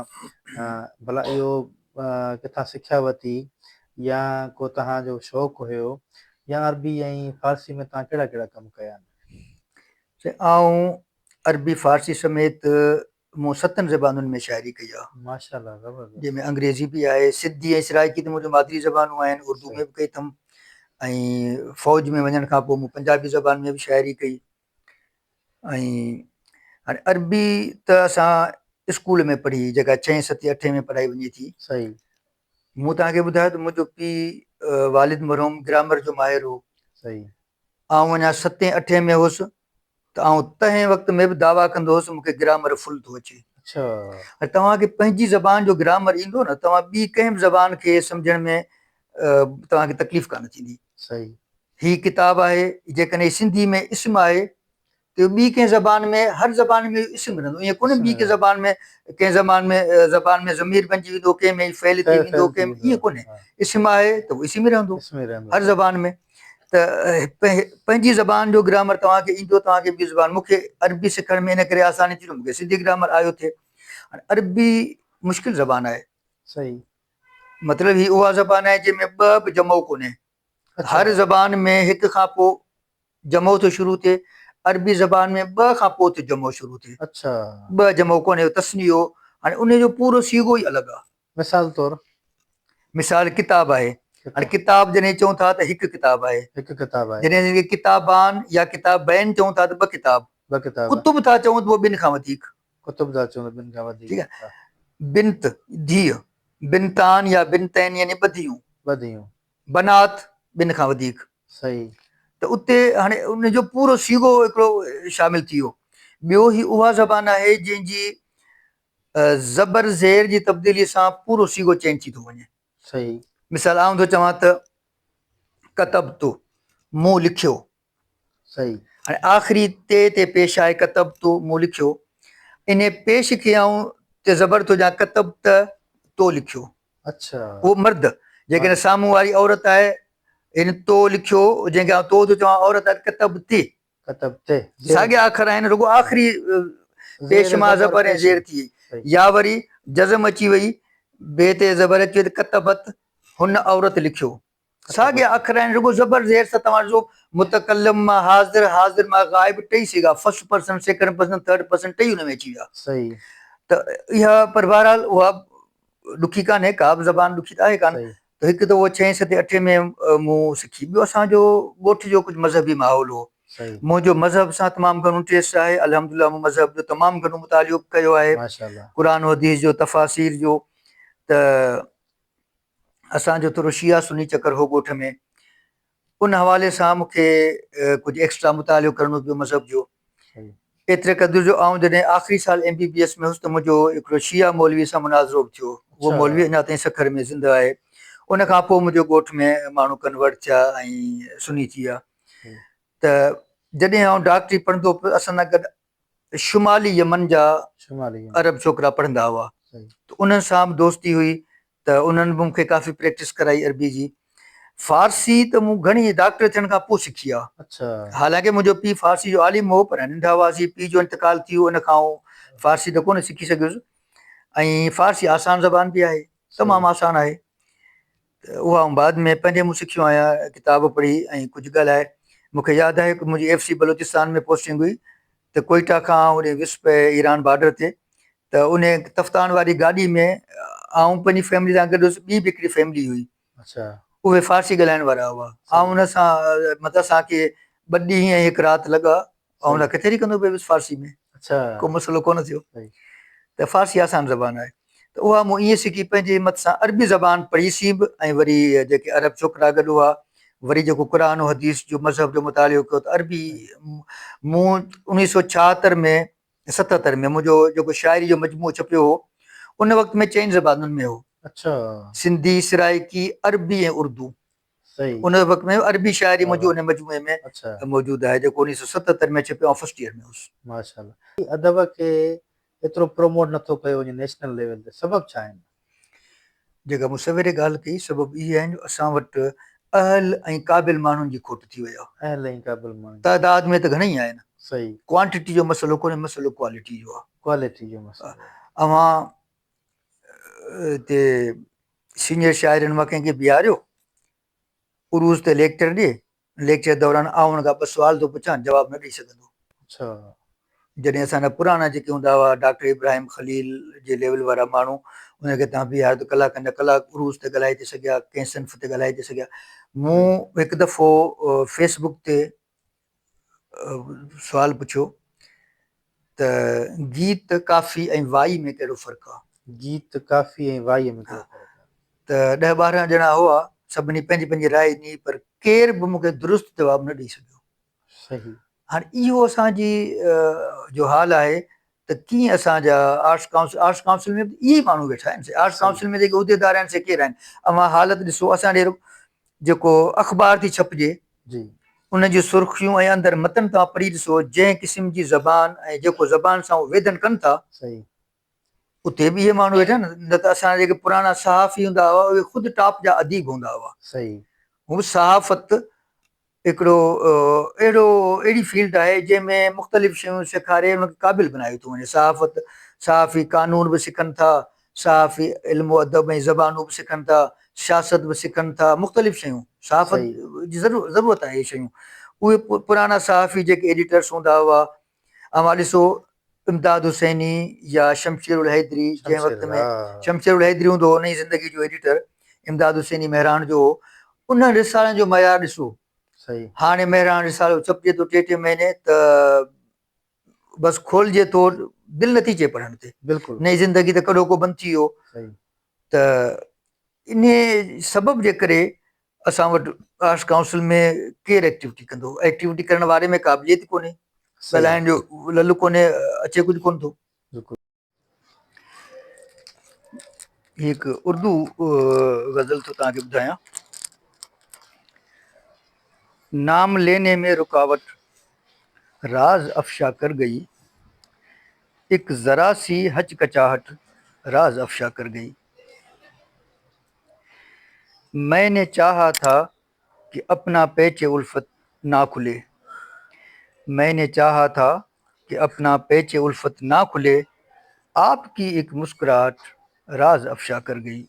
ڀلا اهو ڪٿان سکيا ورتي يا ڪو توهان جو شوق هيو يا عربي ۽ فارسي ۾ توهان ڪهڙا ڪهڙا ڪم ڪيا آهن؟ سائين آئون عربي فارسي سميت مون ستن زبانن ۾ شاعري ڪئي آهي. ماشاءالله زبردست. جنهن ۾ انگريزي به آهي، سنڌي ۽ سرائيڪي ته منهنجون مادري زبانون آهن، اردو ۾ به ڪئي اٿم ۽ فوج ۾ وڃڻ کان پوء مون پنجابي زبان ۾ به شاعري ڪئي ۽ هاڻي عربي ته اسان اسڪول ۾ پڙهي جيڪا ڇهين ستين اٺين ۾ پڙهائي وڃي ٿي. صحيح. مون توهان کي ٻڌايو ته منهنجو پيء والد مرحوم گرامر جو ماهر هو. صحيح. آئون اڃا ستين اٺين ۾ هوس ته آئون تنهن وقت ۾ به دعويٰ ڪندو هوس مون کي گرامر فل ٿو اچي. اڇا. ۽ توهان کي پنهنجي زبان جو گرامر ايندو نه توهان ٻي ڪنهن به زبان کي سمجهڻ ۾ توهان کي تڪليف ڪانه ٿيندي. صحيح. هي ڪتاب آهي جيڪڏهن هي سنڌي ۾ اسم آهي ته ٻي ڪنهن زبان ۾ هر زبان ۾ اهو اسم رهندو ائين ڪونهي ٻي ڪنهن زبان ۾ ڪنهن زبان ۾ زبان ۾ ضمير بنجي ويندو ڪنهن ۾ فعل ٿي ويندو ڪنهن ۾ ائين ڪونهي اسم آهي ته اهو اسم ئي رهندو هر زبان ۾ ته پنهنجي زبان جو گرامر توهان کي ايندو توهان کي ٻي زبان مون کي عربي سکڻ ۾ ان ڪري آساني ٿي جو مون کي سنڌي گرامر آيو ٿي عربي مشڪل زبان آهي صحيح مطلب هي اها زبان آهي جنهن ۾ ٻه به جمع ڪونهي هر زبان ۾ هڪ کان پوء جمع ٿو شروع ٿئي عربي زبان ۾ ٻه کان پوء ٿو جمع شروع ٿئي اڇا ٻه جمع ڪونهي تثنيو هاڻي ان جو پورو صيغو ئي الڳ آهي مثال طور. مثال ڪتاب آهي. هاڻي ڪتاب جڏهن چئون ٿا ته هڪ ڪتاب آهي. هڪ ڪتاب آهي. جڏهن اسين ڪتابان يا ڪتابين چئون ٿا ته ٻه ڪتاب. ٻه ڪتاب. ڪتب ٿا چئون ته پوء ٻن کان وڌيڪ. ڪتب ٿا چئون ته ٻن کان وڌيڪ. ٺيڪ آهي. بنت، ڌيء. بنتان يا بنتين يعني ٻه ڌيئون. ٻه ڌيئون. بنات ٻن کان وڌيڪ. صحيح. ته اتي هاڻي ان جو پورو صيغو هڪڙو شامل ٿي ويو. ٻيو هي اها زبان آهي جنهن جي زبر زير جي تبديلي سان پورو صيغو چينج ٿي ٿو وڃي. صحيح. مثال آئون ٿو چوان ته ڪتبت مون لکيو. صحيح. هاڻي آخري تي تي پيش آهي ڪتبت مون لکيو. انهي پيش کي آئون تي زبر ٿو ڏيان ڪتبت تو لکيو. اڇا. اهو مرد جيڪڏهن سامهون واري عورت آهي يعني تو لکيو جنهن کي آئون تو ٿو چوان عورت آهي ڪتبتي. ڪتبتي. ساڳيا اکر آهن رڳو آخري پيش مان زبر ۽ زير ٿي وئي يا وري جزم اچي وئي بي تي زبر اچي وئي ته ڪتبت هن عورت لکيو. ساڳيا اکر آهن رڳو زبر زير سان توهان ڏسو متڪلم مان حاضر حاضر مان غائب ٽئي صيغا first person second person third person ٽئي ان ۾ اچي ويا. صحيح. ته اها پر بهرحال اها ڏکي ڪانهي ڪا به زبان ڏکي ته آهي ڪانه ته هڪ ته اهو ڇهين ستين اٺين ۾ مون سکي ٻيو اسان جو ڳوٺ جو ڪجهه مذهبي ماحول هو منهنجو مذهب سان تمام گهڻو انٽريسٽ آهي الحمدلله مون مذهب جو تمام گهڻو مطالعو به ڪيو آهي قرآن حديث جو تفاسير جو ته اسان جو ٿورو شيعا سني چڪر هو ڳوٺ ۾ ان حوالي سان مون کي ڪجهه ايڪسٽرا مطالعو ڪرڻو پيو مذهب جو ايتري قدر جو آئون جڏهن آخري سال ايم بي بي ايس ۾ هوس ته منهنجو هڪڙو شيعا مولوي سان مناظرو به ٿيو اهو مولوي اڃا تائين سکر ۾ زنده آهي ان کان پوء منهنجو ڳوٺ ۾ ماڻهو ڪنورٽ ٿيا ۽ سني ٿي ويا ته جڏهن آئون ڊاڪٽري پڙهندو هوس اسان سان گڏ شمالي يمن جا عرب ڇوڪرا پڙهندا هئا ته انهن سان به دوستي هئي ته انهن به مون کي ڪافي پريڪٽس ڪرائي عربي جي. فارسي ته مون گهڻي ڊاڪٽر ٿيڻ کان پوء سکي آ. حالانڪه منهنجو پيء فارسي جو عالم هو پر ننڍا هئاسين پيء جو انتقال ٿي ويو ان کان آئون فارسي ته ڪونه سکي سگهيس ۽ فارسي آسان زبان به آهي تمام آسان آهي ته اها آئون بعد ۾ پنهنجي منهن سکيو آهيان ڪتاب پڙهي ۽ ڪجهه ڳالهائي مون کي ياد آهي منهنجي ايف سي بلوچستان ۾ پوسٽنگ هئي ته ڪوئيٽا کان آئون هوڏي ويس پئي ايران بارڊر تي ته ان تفتان واري گاڏي ۾ آئون پنهنجي فيملي سان گڏ هيس ٻي به هڪڙي فيملي هئي اهي فارسي ڳالهائڻ وارا هئا آئون ان سان مطلب اسان کي ٻه ڏينهن ۽ هڪ رات لڳا آئون ان ڪچهري ڪندو پيو هيس فارسي ۾ ڪو مسئلو ڪونه ٿيو ته فارسي آسان زبان آهي ته اها مون ائين سکي پنهنجي همت سان عربي زبان پڙهي سين به ۽ وري جيڪي عرب ڇوڪرا گڏ هئا وري جيڪو قرآن و حديث جو مذهب جو مطالعو ڪيو ته عربي مون اوڻيهه سو ڇاهتر ۾ ستهتر ۾ منهنجو جيڪو شاعري جو مجموعو ڇپيو هو ان وقت ۾ چئن زبانن ۾ هو سنڌي سرائڪي عربي ۽ اردو ان وقت ۾ عربي شاعري منهنجي ان مجموعي ۾ موجود آهي جيڪو 1977 ۾ ڇپيو آئون فرسٽ ايئر ۾ هوس. ماشاءالله ادب کي ايترو پروموٽ نٿو ڪيو وڃي نيشنل ليول تي سبب ڇا آهن؟ جيڪا مون سويري ڳالهه ڪئي سبب اهي آهن جو اسان وٽ اهل ۽ قابل ماڻهن جي کوٽ ٿي وئي آهي. اهل ۽ قابل ماڻهن جي. تعداد ۾ ته گهڻئي آهن. صحيح. ڪوانٽٽي جو مسئلو ڪونهي مسئلو ڪوالٽي جو آهي. ڪوالٽي جو مسئلو آهي. اوهان هتي سينيئر شاعرن مان ڪنهن کي بيهاريو عروض تي ليڪچر ڏي، ليڪچر دوران آئون هن کان ٻه سوال ٿو پڇان جواب نه ڏئي سگهندو. جڏهن اسان جا پراڻا جيڪي هوندا هئا ڊاڪٽر ابراهيم خليل جي ليول وارا ماڻهو انهن کي توهان بيهاريو ته ڪلاڪن جا ڪلاڪ عروض تي ڳالهائي ٿي سگهيا ڪنهن صنف تي ڳالهائي ٿي سگهيا. مون هڪ دفعو فيس بڪ تي سوال پڇيو ته گيت، ڪافي ۽ وائي ۾ ڪهڙو فرق آ؟ گيت، ڪافي ۽ وائي ۾ ڪهڙو فرق آ؟ ته ڏهه ٻارهن ڄڻا هئا، سڀني پنهنجي پنهنجي راء ڏني پر ڪير به مون کي درست جواب نه ڏئي سگهيو. صحيح. هاڻي اهو اسان جي جو حال آهي ته ڪيئن اسان جا آرٽس ڪائونسل، آرٽس ڪائونسل ۾ به اهي ئي ماڻهو ويٺا آهن، آرٽس ڪائونسل ۾ جيڪي عهديدار آهن سي ڪير آهن؟ اوهان حالت ڏسو اسان ڏي جيڪو اخبار ٿي ڇپجي ان جون سرخيون ۽ اندر متن توهان پڙهي ڏسو جنهن قسم جي زبان ۽ جيڪو زبان سان هو ويڌن ڪن ٿا اتي به اهي ماڻهو ويٺا آهن نه ته اسان جا جيڪي پراڻا صحافي هوندا هئا اهي خود ٽاپ جا اديب هوندا هئا. هو صحافت هڪڙو اهڙو اهڙي فيلڊ آهي جنهن ۾ مختلف شيون سيکاري ان کي قابل بنايو ٿو وڃي. صحافت، صحافي قانون به سکن ٿا، صحافي علم و ادب ۽ زبانون به سکن ٿا، سياست به سکن ٿا، مختلف شيون صحافت جي ضرورت آهي اهي شيون. اهي پراڻا صحافي جيڪي ايڊيٽرس هوندا هئا، اوهان ڏسو امداد حسيني يا شمشير الحيدري جنهن وقت ۾ شمشير الحيدري هوندو هو نئين زندگي جو ايڊيٽر امداد حسيني مهراڻ جو هو انهن رسالن جو معيار ڏسو هاڻي مهراڻ رسالو ڇپجي ٿو ٽي ٽي مهيني ته بس کولجي ٿو دل نٿي چئي پڙهڻ تي بلڪل نئين زندگي ته ڪڏهوڪو بند ٿي ويو. ته انهي سبب جي ڪري اسان وٽ آرٽس ڪائونسل ۾ ڪير ايڪٽيوٽي ڪندو؟ ايڪٽيوٽي ڪرڻ واري ۾ قابليت ڪونهي، ڳالهائڻ جو لل ڪونهي، اچي ڪجهه ڪونه ٿو. هي هڪ اردو غزل ٿو توهان کي ٻڌايان. نام ليني ۾ رڪاوٽ راز افشا ڪر گئي، اڪ ذرا سي هچڪچاهٽ راز افشا ڪر گئي. مين ني چاها ٿا ڪه اپنا پيچ الفت نا کلي، مين ني چاها ٿا ڪه اپنا پيچ الفت نا کلي، آپ ڪي اڪ مسڪراهٽ راز افشا ڪر گئي.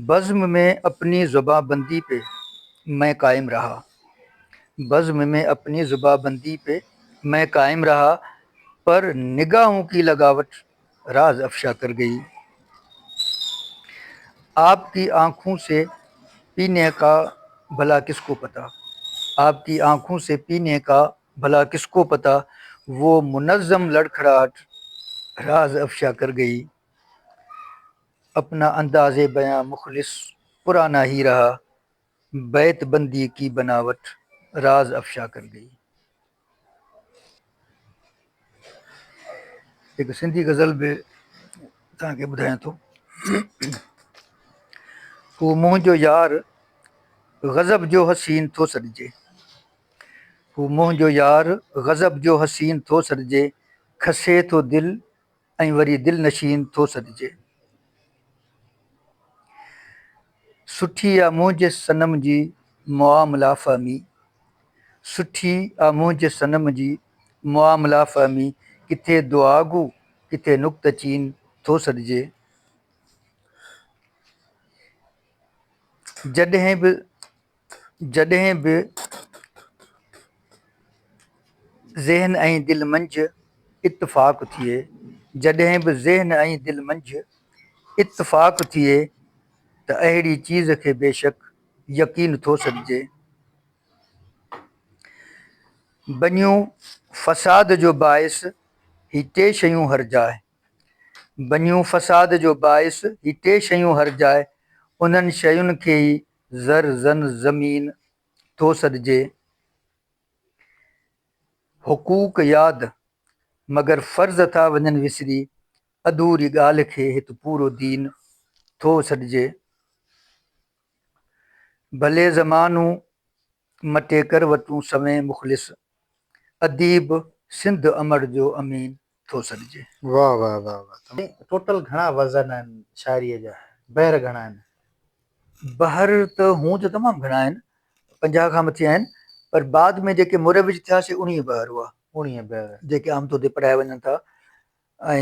بزم ۾ اپني زبان بندي پي مين قائم رها، بزم ۾ اپني زبان بندي پي مين قائم رها، پر نگاهون ڪي لگاوٽ راز افشا ڪر گئي. آپ ڪي آنکون سي پيني ڪا ڀلا ڪس ڪو پتا، آپ ڪي آنکون سي پيني ڪا ڀلا ڪس ڪو پتا، وو منظم لڙکڙاهٽ راز افشا ڪر گئي. اپنا انداز بيان مخلص پرانا هي رها، بيت بندي ڪي بناوٽ راز افشا ڪر گئي. هڪ سنڌي غزل به توهان کي ٻڌايان ٿو. هو منهنجو يار غضب جو حسين ٿو سڏجي، هو منهنجو يار غضب جو حسين ٿو سڏجي، کسي ٿو دل ۽ وري دل نشين ٿو سڏجي. سٺي آ منهنجي صنم جي معاملا فهمي، سٺي آ منهنجي صنم جي معاملا فهمي، ڪٿي دعاگو ڪٿي نڪته چين ٿو سڏجي. جڏهن به جڏهن به ذهن ۽ دل منجهه اتفاق ٿئي، جڏهن به ذهن ۽ دل منجهه اتفاق ٿئي ته اهڙي چيز کي بيشڪ يقين ٿو سڏجي. بنيون فساد جو باعث هي ٽي شيون هر جاء، بنيون فساد جو باعث هي ٽي شيون هر جاء، انهن شين کي ئي زر زن زمين ٿو سڏجي. حقوق ياد مگر فرض ٿا وڃن وسري، اڌوري ڳالهه کي هت پورو دين ٿو سڏجي. ڀلي زمانو مٽي ڪر وٽون سوين مخلص، اديب سنڌ امڙ جو امين ٿو سڏجي. واه واه واه واه ٽوٽل گهڻا وزن آهن شاعريء جا بحر گهڻا آهن؟ بحر ته هونء ته تمام گهڻا آهن، 50 کان مٿي آهن، پر بعد ۾ جيڪي مروج ٿيا سي 19 بحر هئا. 19 بحر. جيڪي عام طور تي پڙهايا وڃن ٿا ۽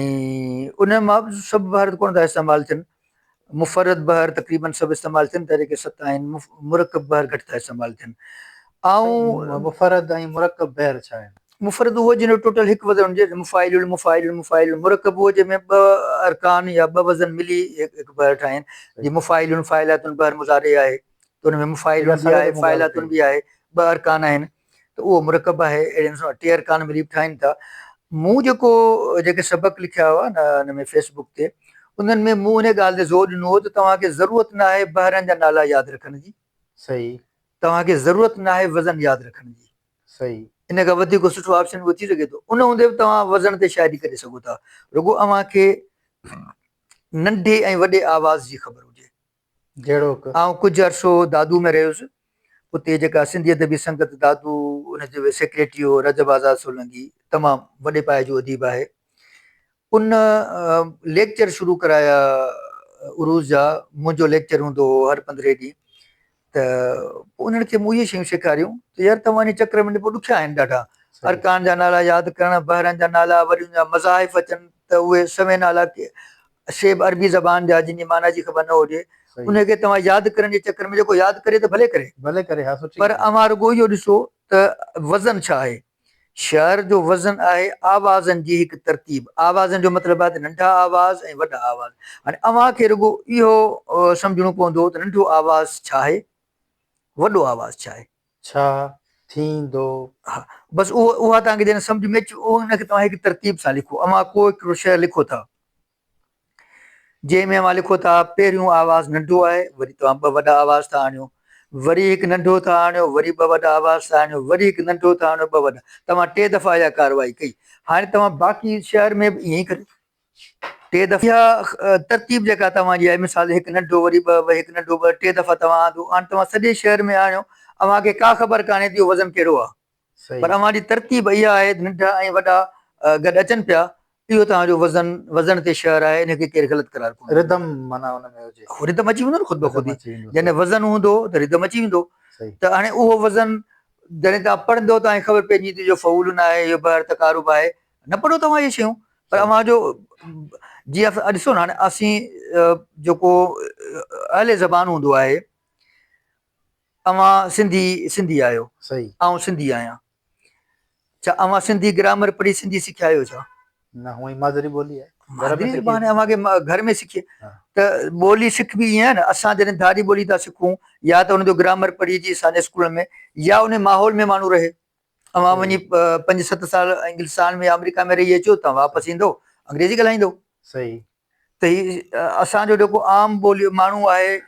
انهن مان به سڀ بحر ته ڪونه ٿا استعمال ٿين. مفرد بحر تقريباً سڀ استعمال ٿين ٿا جيڪي ست آهن، مرڪب بحر گهٽ ٿا استعمال ٿين. آئون. مفرد ۽ مرڪب بحر ڇا آهن؟ مفرد اهو جنهن جو ٽوٽل هڪ وزن هجي، مفاعل مفاعل مفاعل. مرڪب اهو جنهن ۾ ٻه ارڪان يا ٻه وزن ملي هڪ بحر ٺاهين، جيئن مفاعل فاعلاتن بحر مضارع آهي ته ان ۾ مفاعل به آهي فاعلاتن به آهي، ٻه ارڪان آهن ته اهو مرڪب آهي. اهڙي نموني ٽي ارڪان ملي به ٺاهين ٿا. مون جيڪو جيڪي سبق لکيا هئا نه ان ۾ فيس بڪ تي انهن ۾ مون ان ڳالهه تي زور ڏنو هو ته توهان کي ضرورت نه آهي بحرن جا نالا ياد رکڻ جي، صحيح. توهان کي ضرورت نه آهي وزن ياد رکڻ جي. صحيح. ان کان وڌيڪ سٺو آپشن ٻيو ٿي سگهي ٿو. ان هوندي به توهان وزن تي شاعري ڪري سگهو ٿا. رڳو اوهان کي ننڍي ۽ وڏي آواز جي خبر هجي. جهڙوڪ. آئون ڪجهه عرصو دادو ۾ رهيس. اتي جيڪا سنڌي ادبي سنگت دادو ان جو سيڪريٽري هو رجب آزاد سولنگي تمام وڏي پايي جو اديب آهي. ان ليڪچر شروع ڪرايا عروض جا منهنجو ليڪچر هوندو هو هر پندرهين ڏينهن ته پوء انهن کي مون اهي شيون سيکاريون ته يار توهان ان چڪر ۾ پوء ڏکيا آهن ڏاڍا ارڪان جا نالا ياد ڪرڻ بحرن جا نالا وري ان جا مذاهف اچن ته اهي سوين نالا سي به عربي زبان جا جن جي معنيٰ جي خبر نه هجي ان کي توهان ياد ڪرڻ جي چڪر ۾ جيڪو ياد ڪري ته ڀلي ڪري ڀلي ڪري ها سٺي پر اوهان رڳو اهو ڏسو ته وزن ڇا آهي شعر جو وزن آهي آوازن جي هڪ ترتيب. آوازن جو مطلب آهي ته ننڍا آواز ۽ وڏا آواز. هاڻي اوهان کي رڳو اهو سمجهڻو پوندو ته ننڍو آواز ڇا آهي، وڏو آواز ڇا آهي. ڇا ٿيندو؟ ها بس اهو اها توهان کي جڏهن سمجهه ۾ اچي ان کي توهان هڪ ترتيب سان لکو. اوهان ڪو هڪڙو شعر لکو ٿا. جنهن ۾ اوهان لکو ٿا پهريون آواز ننڍو آهي وري توهان ٻه وڏا آواز ٿا آڻيو وري هڪ ننڍو ٿا آڻيو وري ٻه وڏا آواز ٿا آڻيو وري هڪ ننڍو ٿا آڻيو ٻه وڏا توهان ٽي دفعا اها ڪارروائي ڪئي هاڻي توهان باقي شعر ۾ به ائين ئي ڪريو ٽي دفعا اها ترتيب جيڪا توهان جي آهي مثال هڪ ننڍو وري ٻه وري هڪ ننڍو ٻه ٽي دفعا توهان آندو هاڻي توهان سڄي شعر ۾ آڻيو اوهان کي ڪا خبر ڪانهي ته اهو وزن ڪهڙو آهي پر اوهان جي ترتيب اها آهي ته ننڍا ۽ وڏا گڏ اچن پيا، اهو توهان جو وزن، وزن تي شعر آهي، ان کي ڪير غلط قرار ڪونه ڏيندو. ردم معنيٰ ان ۾ هجي. هو ردم اچي ويندو نه خود بخود ئي، جڏهن وزن هوندو ته ردم اچي ويندو ته هاڻي اهو وزن جڏهن توهان پڙهندو توهان کي خبر پئجي ويندي اهو فعولن آهي، اهو بحر تقارب آهي، نه پڙهو توهان اهي شيون پر اوهان جو جيئن ڏسو نه هاڻي اسين جيڪو اهل زبان هوندو آهي اوهان سنڌي سنڌي آهيو صحيح آئون سنڌي آهيان ڇا اوهان سنڌي گرامر پڙهي سنڌي سکيا آهيو ڇا؟ نه هونئن ئي مادري ٻولي آهي مادري زبان آهي اوهان کي گهر ۾ سکي ته ٻولي سکبي ائين آهي نه اسان جڏهن ڌاري ٻولي ٿا سکون يا ته ان جو گرامر پڙهي جي اسان جي اسڪولن ۾ يا ان ماحول ۾ ماڻهو رهي اوهان وڃي پنج ست سال انگلستان ۾ آمريڪا ۾ رهي اچو توهان واپس ايندو انگريزي ڳالهائيندو صحيح ته هي اسان جو جيڪو عام ٻولي ماڻهو آهي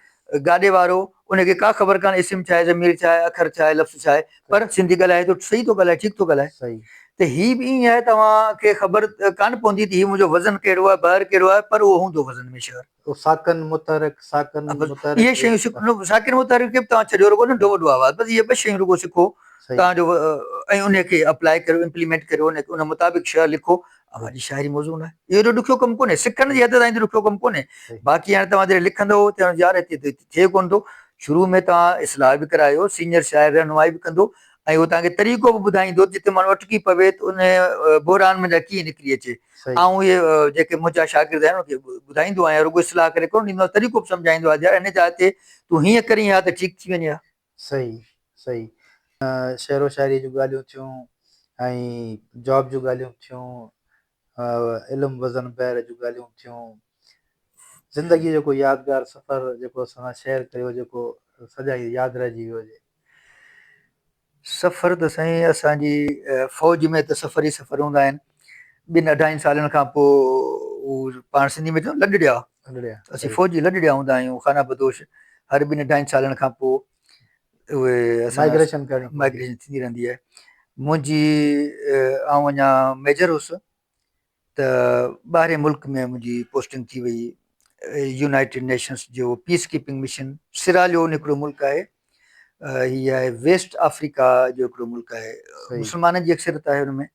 گاڏي وارو ان کي ڪا خبر ڪانه اسم ڇا آهي ضمير ڇا آهي اکر ڇا آهي لفظ ڇا آهي پر سنڌي ڳالهائي ٿو صحيح ٿو ڳالهائي ٺيڪ ٿو ڳالهائي صحيح ته هي به ائين آهي توهان کي خبر ڪانه پوندي ته هي منهنجو وزن ڪهڙو آهي بحر ڪهڙو آهي پر اهو هوندو وزن ۾ شعر ساڪن متحرڪ ساڪن متحرڪ اهي شيون سکو ساڪن متحرڪ کي به توهان ڇڏيو رڳو ننڍو وڏو آواز بس اهي ٻه شيون رڳو سکو توهان جو ۽ ان کي اپلائي ڪريو امپليمينٽ ڪريو ان مطابق شعر لکو اوهان جي شاعري موزون آهي. اهو ايڏو ڏکيو ڪم ڪونهي. سکڻ جي حد تائين ته ڏکيو ڪم ڪونهي. باقي هاڻي توهان جڏهن لکندؤ ته يار هتي ته ٿئي ڪونه ٿو. شروع ۾ توهان اصلاح به ڪرايو، سينيئر شاعر رهنمائي به ڪندو ۽ اهو توهان کي طريقو به ٻڌائيندو ته جتي ماڻهو اٽڪي پوي ته ان بحران منجهان ڪيئن نڪري اچي. آئون اهي جيڪي منهنجا شاگرد آهن انهن کي ٻڌائيندو آهيان، رڳو اصلاح ڪري ڪونه ڏيندو آهيان، طريقو به سمجهائيندو آهيان ته يار ان جاء تي تون هيئن ڪرين ها ته ٺيڪ ٿي وڃي ها. صحيح صحيح شعر و شاعري جون ڳالهيون ٿيون ۽ جاب جون ڳالهيون ٿيون علم وزن بحر جون ڳالهيون ٿيون زندگي جو ڪو يادگار سفر جيڪو اسان سان شيئر ڪريو جيڪو سدائين ياد رهجي ويو هجي. سفر ته سائين اسان جي فوج ۾ ته سفر ئي سفر هوندا آهن ٻن اڍائين سالن کان پوء هو پاڻ سنڌي ۾ چون لڏڙيا لڏڙيا اسين فوجي لڏڙيا هوندا آهيون خانه بدوش هر ٻن اڍائين سالن کان پوء اهي اسان مائگريشن ڪرڻي مائگريشن ٿيندي رهندي آهي منهنجي آئون اڃا ميجر هوس ته ٻاهرين ملڪ ۾ منهنجي پوسٽنگ ٿي وئي يونائيٽيڊ نيشنس جو پيس ڪيپنگ مشن سراليون هڪڙو ملڪ آهي هي آهي ويسٽ آفريڪا جو هڪڙو ملڪ آهي مسلمانن جي اڪثريت آهي ان ۾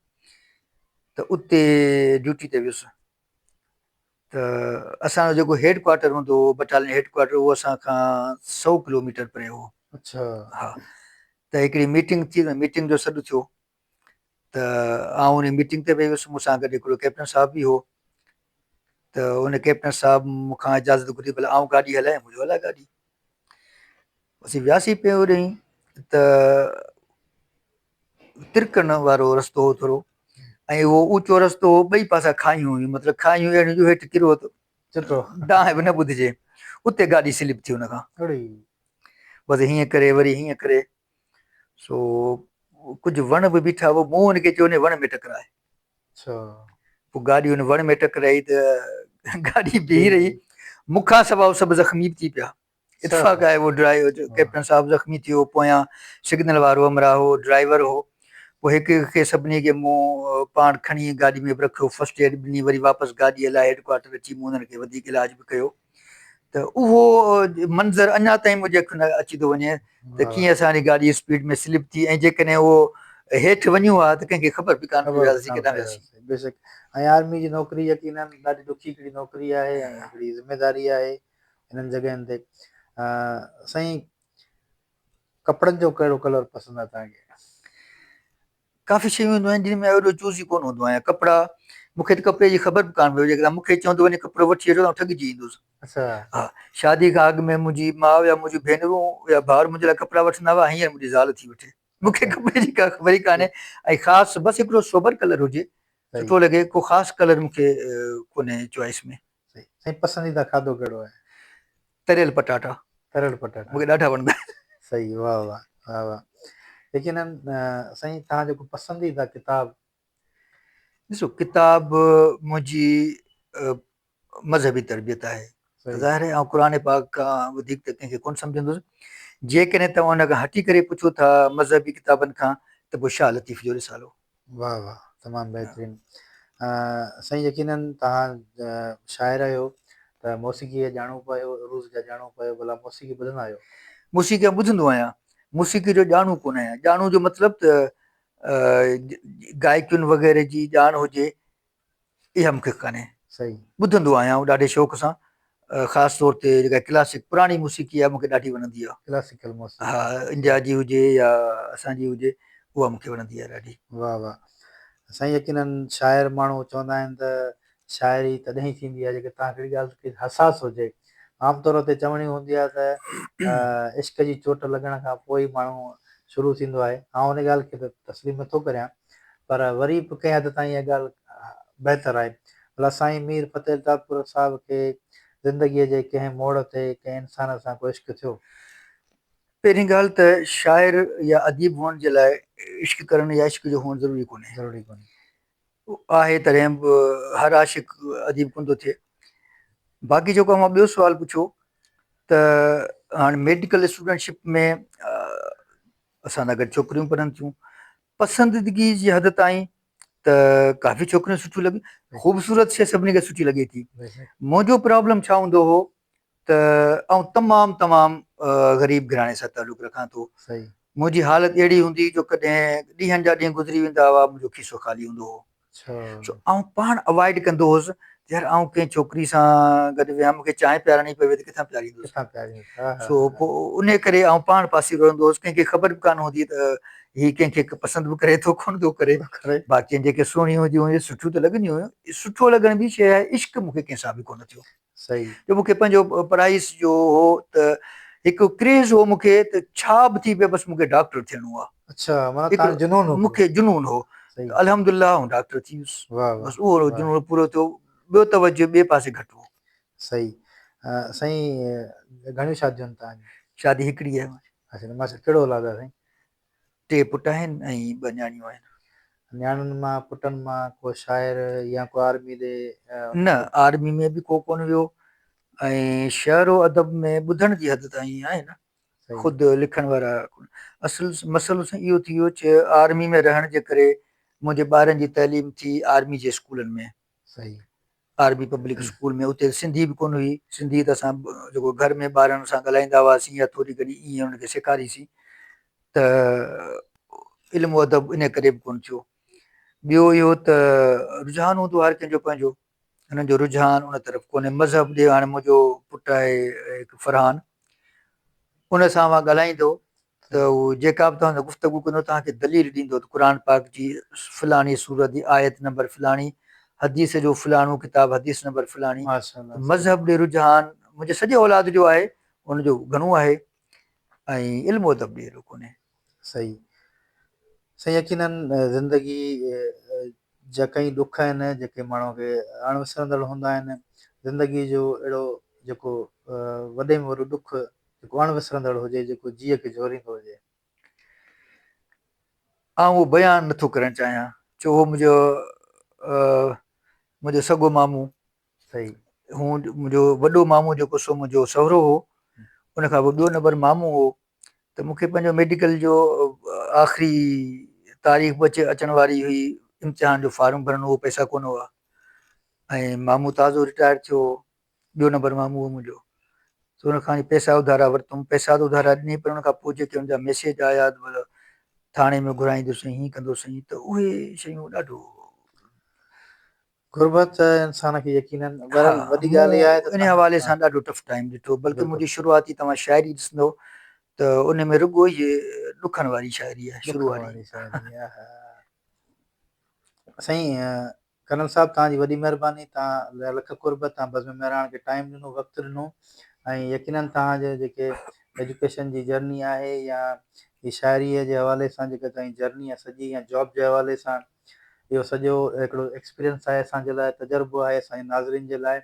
ته اتي ڊيوٽي تي ويس ته اسان جو جيڪو هيڊ ڪوارٽر هوندو هو بٽالين هيڊ ڪوارٽر اهو اسان کان سو ڪلو ميٽر پري هو اچھا ها ته هڪڙي ميٽنگ ٿي ميٽنگ جو سڏ ٿيو ته آئون ان ميٽنگ تي ويس مون سان گڏ هڪڙو ڪئپٽن صاحب به هو ته ان ڪئپٽن صاحب مون کان اجازت گهري ڀلا آئون گاڏي هلايان مون چيو هلاء گاڏي اسين وياسين پيو هوڏي ته ترڪن وارو رستو هو ٿورو ۽ اهو اوچو رستو هو ٻئي پاسا کاهيون هيون مطلب کاهيون اهڙيون جو هيٺ ڪرو ته چٽو دانهن به نه ٻڌجي اتي گاڏي سلپ ٿي ان کان بس هيئن ڪري وري هيئن ڪري سو ڪجهه وڻ به بيٺا هئا مون هن کي چيو ان وڻ ۾ ٽڪرائي اڇا پوء گاڏي ان وڻ ۾ ٽڪرائي ته گاڏي بيهي رهي مون کان سواء سڀ زخمي به ٿي پيا اتفاق آهي اهو ڊرائيور ڪئپٽن صاحب زخمي ٿي ويو پويان سگنل وارو همراهه هو ڊرائيور هو پوء هڪ هڪ کي سڀني کي مون پاڻ کڻي گاڏي ۾ به رکيو فرسٽ ايڊ ڏني وري واپس گاڏي هلائي هيڊ ڪوارٽر اچي مون انهن کي وڌيڪ علاج به ڪيو ته اهو منظر اڃا تائين منهنجي اکين ۾ اچي ٿو وڃي ته ڪيئن اسان جي گاڏي اسپيڊ ۾ سلپ ٿي ۽ جيڪڏهن اهو هيٺ وڃون ها ته ڪنهن کي خبر به ڪانه پئي اسين ڪيڏانهن وياسين. بيشڪ ۽ آرمي جي نوڪري يقينن ڏاڍي ڏکي هڪڙي نوڪري آهي ۽ هڪڙي ذميداري آهي انهن جڳهين تي. سائين ڪپڙن جو ڪهڙو ڪلر پسند آهي توهان کي؟ ڪافي شيون هونديون آهن جن ۾ ايڏو چوزي ڪونه هوندو آهيان. ڪپڙا مون کي ته ڪپڙي جي خبر به ڪانه پئي. جيڪڏهن مون کي چوندو وڃي ڪپڙو وٺي اچو ته آئون ٺڳجي ايندس. ها شادي کان اڳ ۾ منهنجي ماء يا منهنجون ڀينرون يا ڀائر منهنجي لاء ڪپڙا وٺندا هئا هينئر منهنجي زال ٿي وٺي. مون کي ڪپڙي جي ڪا خبر ئي ڪانهي ۽ خاص بس هڪڙو سوبر ڪلر هجي سٺو لڳي ڪو خاص ڪلر مون کي ڪونهي چوائس ۾. سائين پسنديده کاڌو ڪهڙو آهي؟ تريل پٽاٽا. تريل پٽاٽا مون کي ڏاڍا وڻندا آهن. صحيح واه واه واه واه يقينن سائين توهان جو ڪو پسنديده ڪتاب؟ ڏسو ڪتاب منهنجي مذهبي تربيت آهي. ظاهر آهي آئون قرآن پاڪ کان وڌيڪ ته ڪنهن کي ڪونه سمجهندس. جيڪڏهن توهان ان کان هٽي ڪري پڇو ٿا مذهبي ڪتابن کان ته پوء شاهه لطيف جو رسالو. واهه واهه تمام بهترين. سائين يقينن توهان شاعر آهيو ته موسيقي جا ڄاڻو به آهيو عروض جا ڄاڻو به آهيو ڀلا موسيقي ٻڌندا آهيو؟ موسيقي آئون ٻڌندو آهيان موسيقي جو ڄاڻو ڪونه آهيان ڄاڻو جو مطلب ته گائڪين وغيره جي ڄاڻ هجي اها مون کي ڪانهي. صحيح. ٻڌندو آهيان آئون ڏاڍي شوق سان خاص طور تي جيڪا ڪلاسڪ پراڻي موسيقي آهي مون کي ڏاڍي وڻندي آهي. ڪلاسيڪل موسيقي. ها انڊيا جي هجي يا اسان جي هجي اها مون کي وڻندي آهي ڏاڍي. واهه واهه سائين يقينن شاعر ماڻهو چوندا آهن ته شاعري تڏهن ئي ٿيندي آهي جيڪڏهن توهان هڪڙي ڳالهه کي حساس هجي عام طور تي چوڻي هوندي آهي ته عشق جي چوٽ لڳڻ کان پوء ئي ماڻهو شروع ٿيندو آهي آئون ان ڳالهه کي ته تسليم نٿو ڪريان پر وري به ڪنهن حد تائين اها ڳالهه بهتر آهي. ڀلا سائين مير فتح الطاهپور صاحب کي زندگيء جي ڪنهن موڙ تي ڪنهن انسان سان ڪو عشق ٿيو؟ پهرين ڳالهه ته شاعر يا اديب هئڻ جي لاء عشق ڪرڻ يا عشق جو هئڻ ضروري ڪونهي. ضروري ڪونهي. آهي تڏهن به هر عاشق اديب ڪونه ٿو ٿئي. باقي جيڪو اوهان ٻيو سوال پڇيو ته هاڻي ميڊيڪل اسٽوڊنٽشپ ۾ اسان سان گڏ ڇوڪريون پڙهن ٿيون پسنديدگي جي حد تائين ته ڪافي ڇوڪريون سٺيون لڳيون خوبصورت شي سڀني کي سٺي لڳي ٿي منهنجو پرابلم ڇا هوندو هو ته آئون تمام تمام غريب گهراڻي سان تعلق رکان ٿو منهنجي حالت اهڙي هوندي جو ڪڏهن ڏينهن جا ڏينهن گذري ويندا هئا منهنجو کيسو خالي هوندو هو سو آئون پاڻ اوائڊ ڪندو هوس ته يار آئون ڪنهن ڇوڪري سان گڏ ويهان مون کي چانهه پيارڻي پوي ته ڪٿان پياريندس سو پوء ان ڪري آئون پاڻ پاسي رهندو هوس ڪنهن کي خبر به ڪانه هوندي ته هي ڪنهن کي پسند به ڪري ٿو ڪونه ٿو ڪري باقي جيڪي سهڻيون هونديون هيون سٺيون ته لڳنديون هيون سٺو لڳڻ به شيء آهي عشق مون کي ڪنهن سان به ڪونه ٿيو صحيح. جو مون کي پنهنجو پڙهائي جو هو ته هڪ ڪريز هو مون کي ته ڇا به ٿي پئي بس مون کي ڊاڪٽر ٿيڻو آ. اڇا معنيٰ تان جنون هو. مون کي جنون هو ته الحمدلله آئون ڊاڪٽر ٿي ويس. واه واه. بس اهو جنون پورو ٿيو ٻيو توجه ٻئي پاسي گهٽ هو. صحيح سائين گهڻيون شاديون آهن تان جون؟ شادي هڪڙي آهي. اڇا ماشاء ڪهڙو اولاد آهي سائين؟ ٽي پٽ آهن ۽ ٻه نياڻيون آهن. نياڻين مان پٽن مان ڪو شاعر يا ڪو آرمي ڏي؟ نه آرمي ۾ به ڪو ڪونه ويو ۽ شعر و ادب ۾ ٻڌڻ جي حد تائين آهن خود لکڻ وارا ڪونه. اصل مسئلو سائين اهو ٿي ويو چې آرمي ۾ رهڻ جي ڪري منهنجي ٻارن جي تعليم ٿي آرمي جي اسڪولن ۾. صحيح. آرمي پبلڪ اسڪول ۾ اتي سنڌي به ڪونه هئي سنڌي ته اسان جيڪو گهر ۾ ٻارن سان ڳالهائيندا هئاسين يا ٿوري گهڻي ائين انهن کي سيکاريسين ته علم و ادب ان ڪري به ڪونه ٿيو ٻيو اهو ته رجحان هوندو هر ڪنهن جو پنهنجو انهن جو رجحان ان طرف ڪونهي مذهب ڏي هاڻي منهنجو پٽ آهي هڪ فرحان ان سان اوهان ڳالهائيندو ته هو جيڪا به توهان سان گفتگو ڪندو توهان کي دليل ڏيندو ته قرآن پاڪ جي فلاڻي سورت جي آيت نمبر فلاڻي حديث جو فلاڻو ڪتاب حديث نمبر فلاڻي مذهب ڏي رجحان منهنجي سڄي اولاد جو آهي ان جو گهڻو آهي ۽ علم و ادب ڏي ايڏو ڪونهي. صحيح سائين يقينن زندگي جا ڪئين ڏک آهن جيڪي ماڻهو کي اڻ وسرندڙ هوندا آهن زندگي جو اهڙو جيڪو وڏي ۾ وڏو ڏک جيڪو اڻ وسرندڙ هجي جيڪو جيء کي جهوريندو هجي. آئون اهو بيان نٿو ڪرڻ چاهيان ڇو هو منهنجو منهنجو سڳو مامو صحيح. هو منهنجو وڏو مامو جيڪو سو منهنجو سهرو هو ان کان پوء ٻيو نمبر مامو هو ته مون کي پنهنجو ميڊيڪل جو آخري تاريخ به اچي اچڻ واري هئي امتحان جو فارم ڀرڻو هو پئسا ڪونه هئا ۽ مامو تازو رٽائر ٿيو هو ٻيو نمبر مامو هو منهنجو سو ان کان پئسا اڌارا ورتم پئسا ته اڌارا ڏني پر ان کان پوء جيڪي ان جا ميسيج آيا ته ٿاڻي ۾ گهرائيندس ۽ هيئن ڪندوس ته اهي شيون ڏاڍو غربت انسان کي يقينن بهرحال وڏي ڳالهه اها آهي ته ان حوالي سان ڏاڍو ٽف ٽائيم ڏٺو بلڪه منهنجي شروعاتي توهان شاعري ڏسندو ته ان ۾ رڳو اهي ڏکن واري شاعري آهي شروع واري سائين ڪرنل صاحب توهان جي وڏي مهرباني توهان لک قرب توهان بزم مهراڻ کي ٽائيم ڏنو وقت ڏنو ۽ يقينن توهان جي جيڪي ايجوڪيشن جي جرني آهي يا هي شاعري جي حوالي سان جيڪا توهان جي جرني آهي سڄي يا جاب جي حوالي سان اهو سڄو هڪڙو ايڪسپيرينس آهي اسان جي لاء تجربو آهي اسان جي ناظرين جي لاء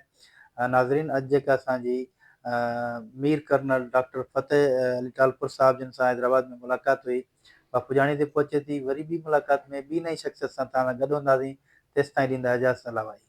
ناظرين اڄ جيڪا اسان جي مير ڪرنل ڊاڪٽر فتح علي ٽالپر صاحب جن سان حيدرآباد ۾ ملاقات هئي اها پڄاڻي تي پهچي ٿي وري ٻي ملاقات ۾ ٻي نئين شخصيت سان توهان سان گڏ هونداسين تيستائين ڏيندا اجازت الله واهي.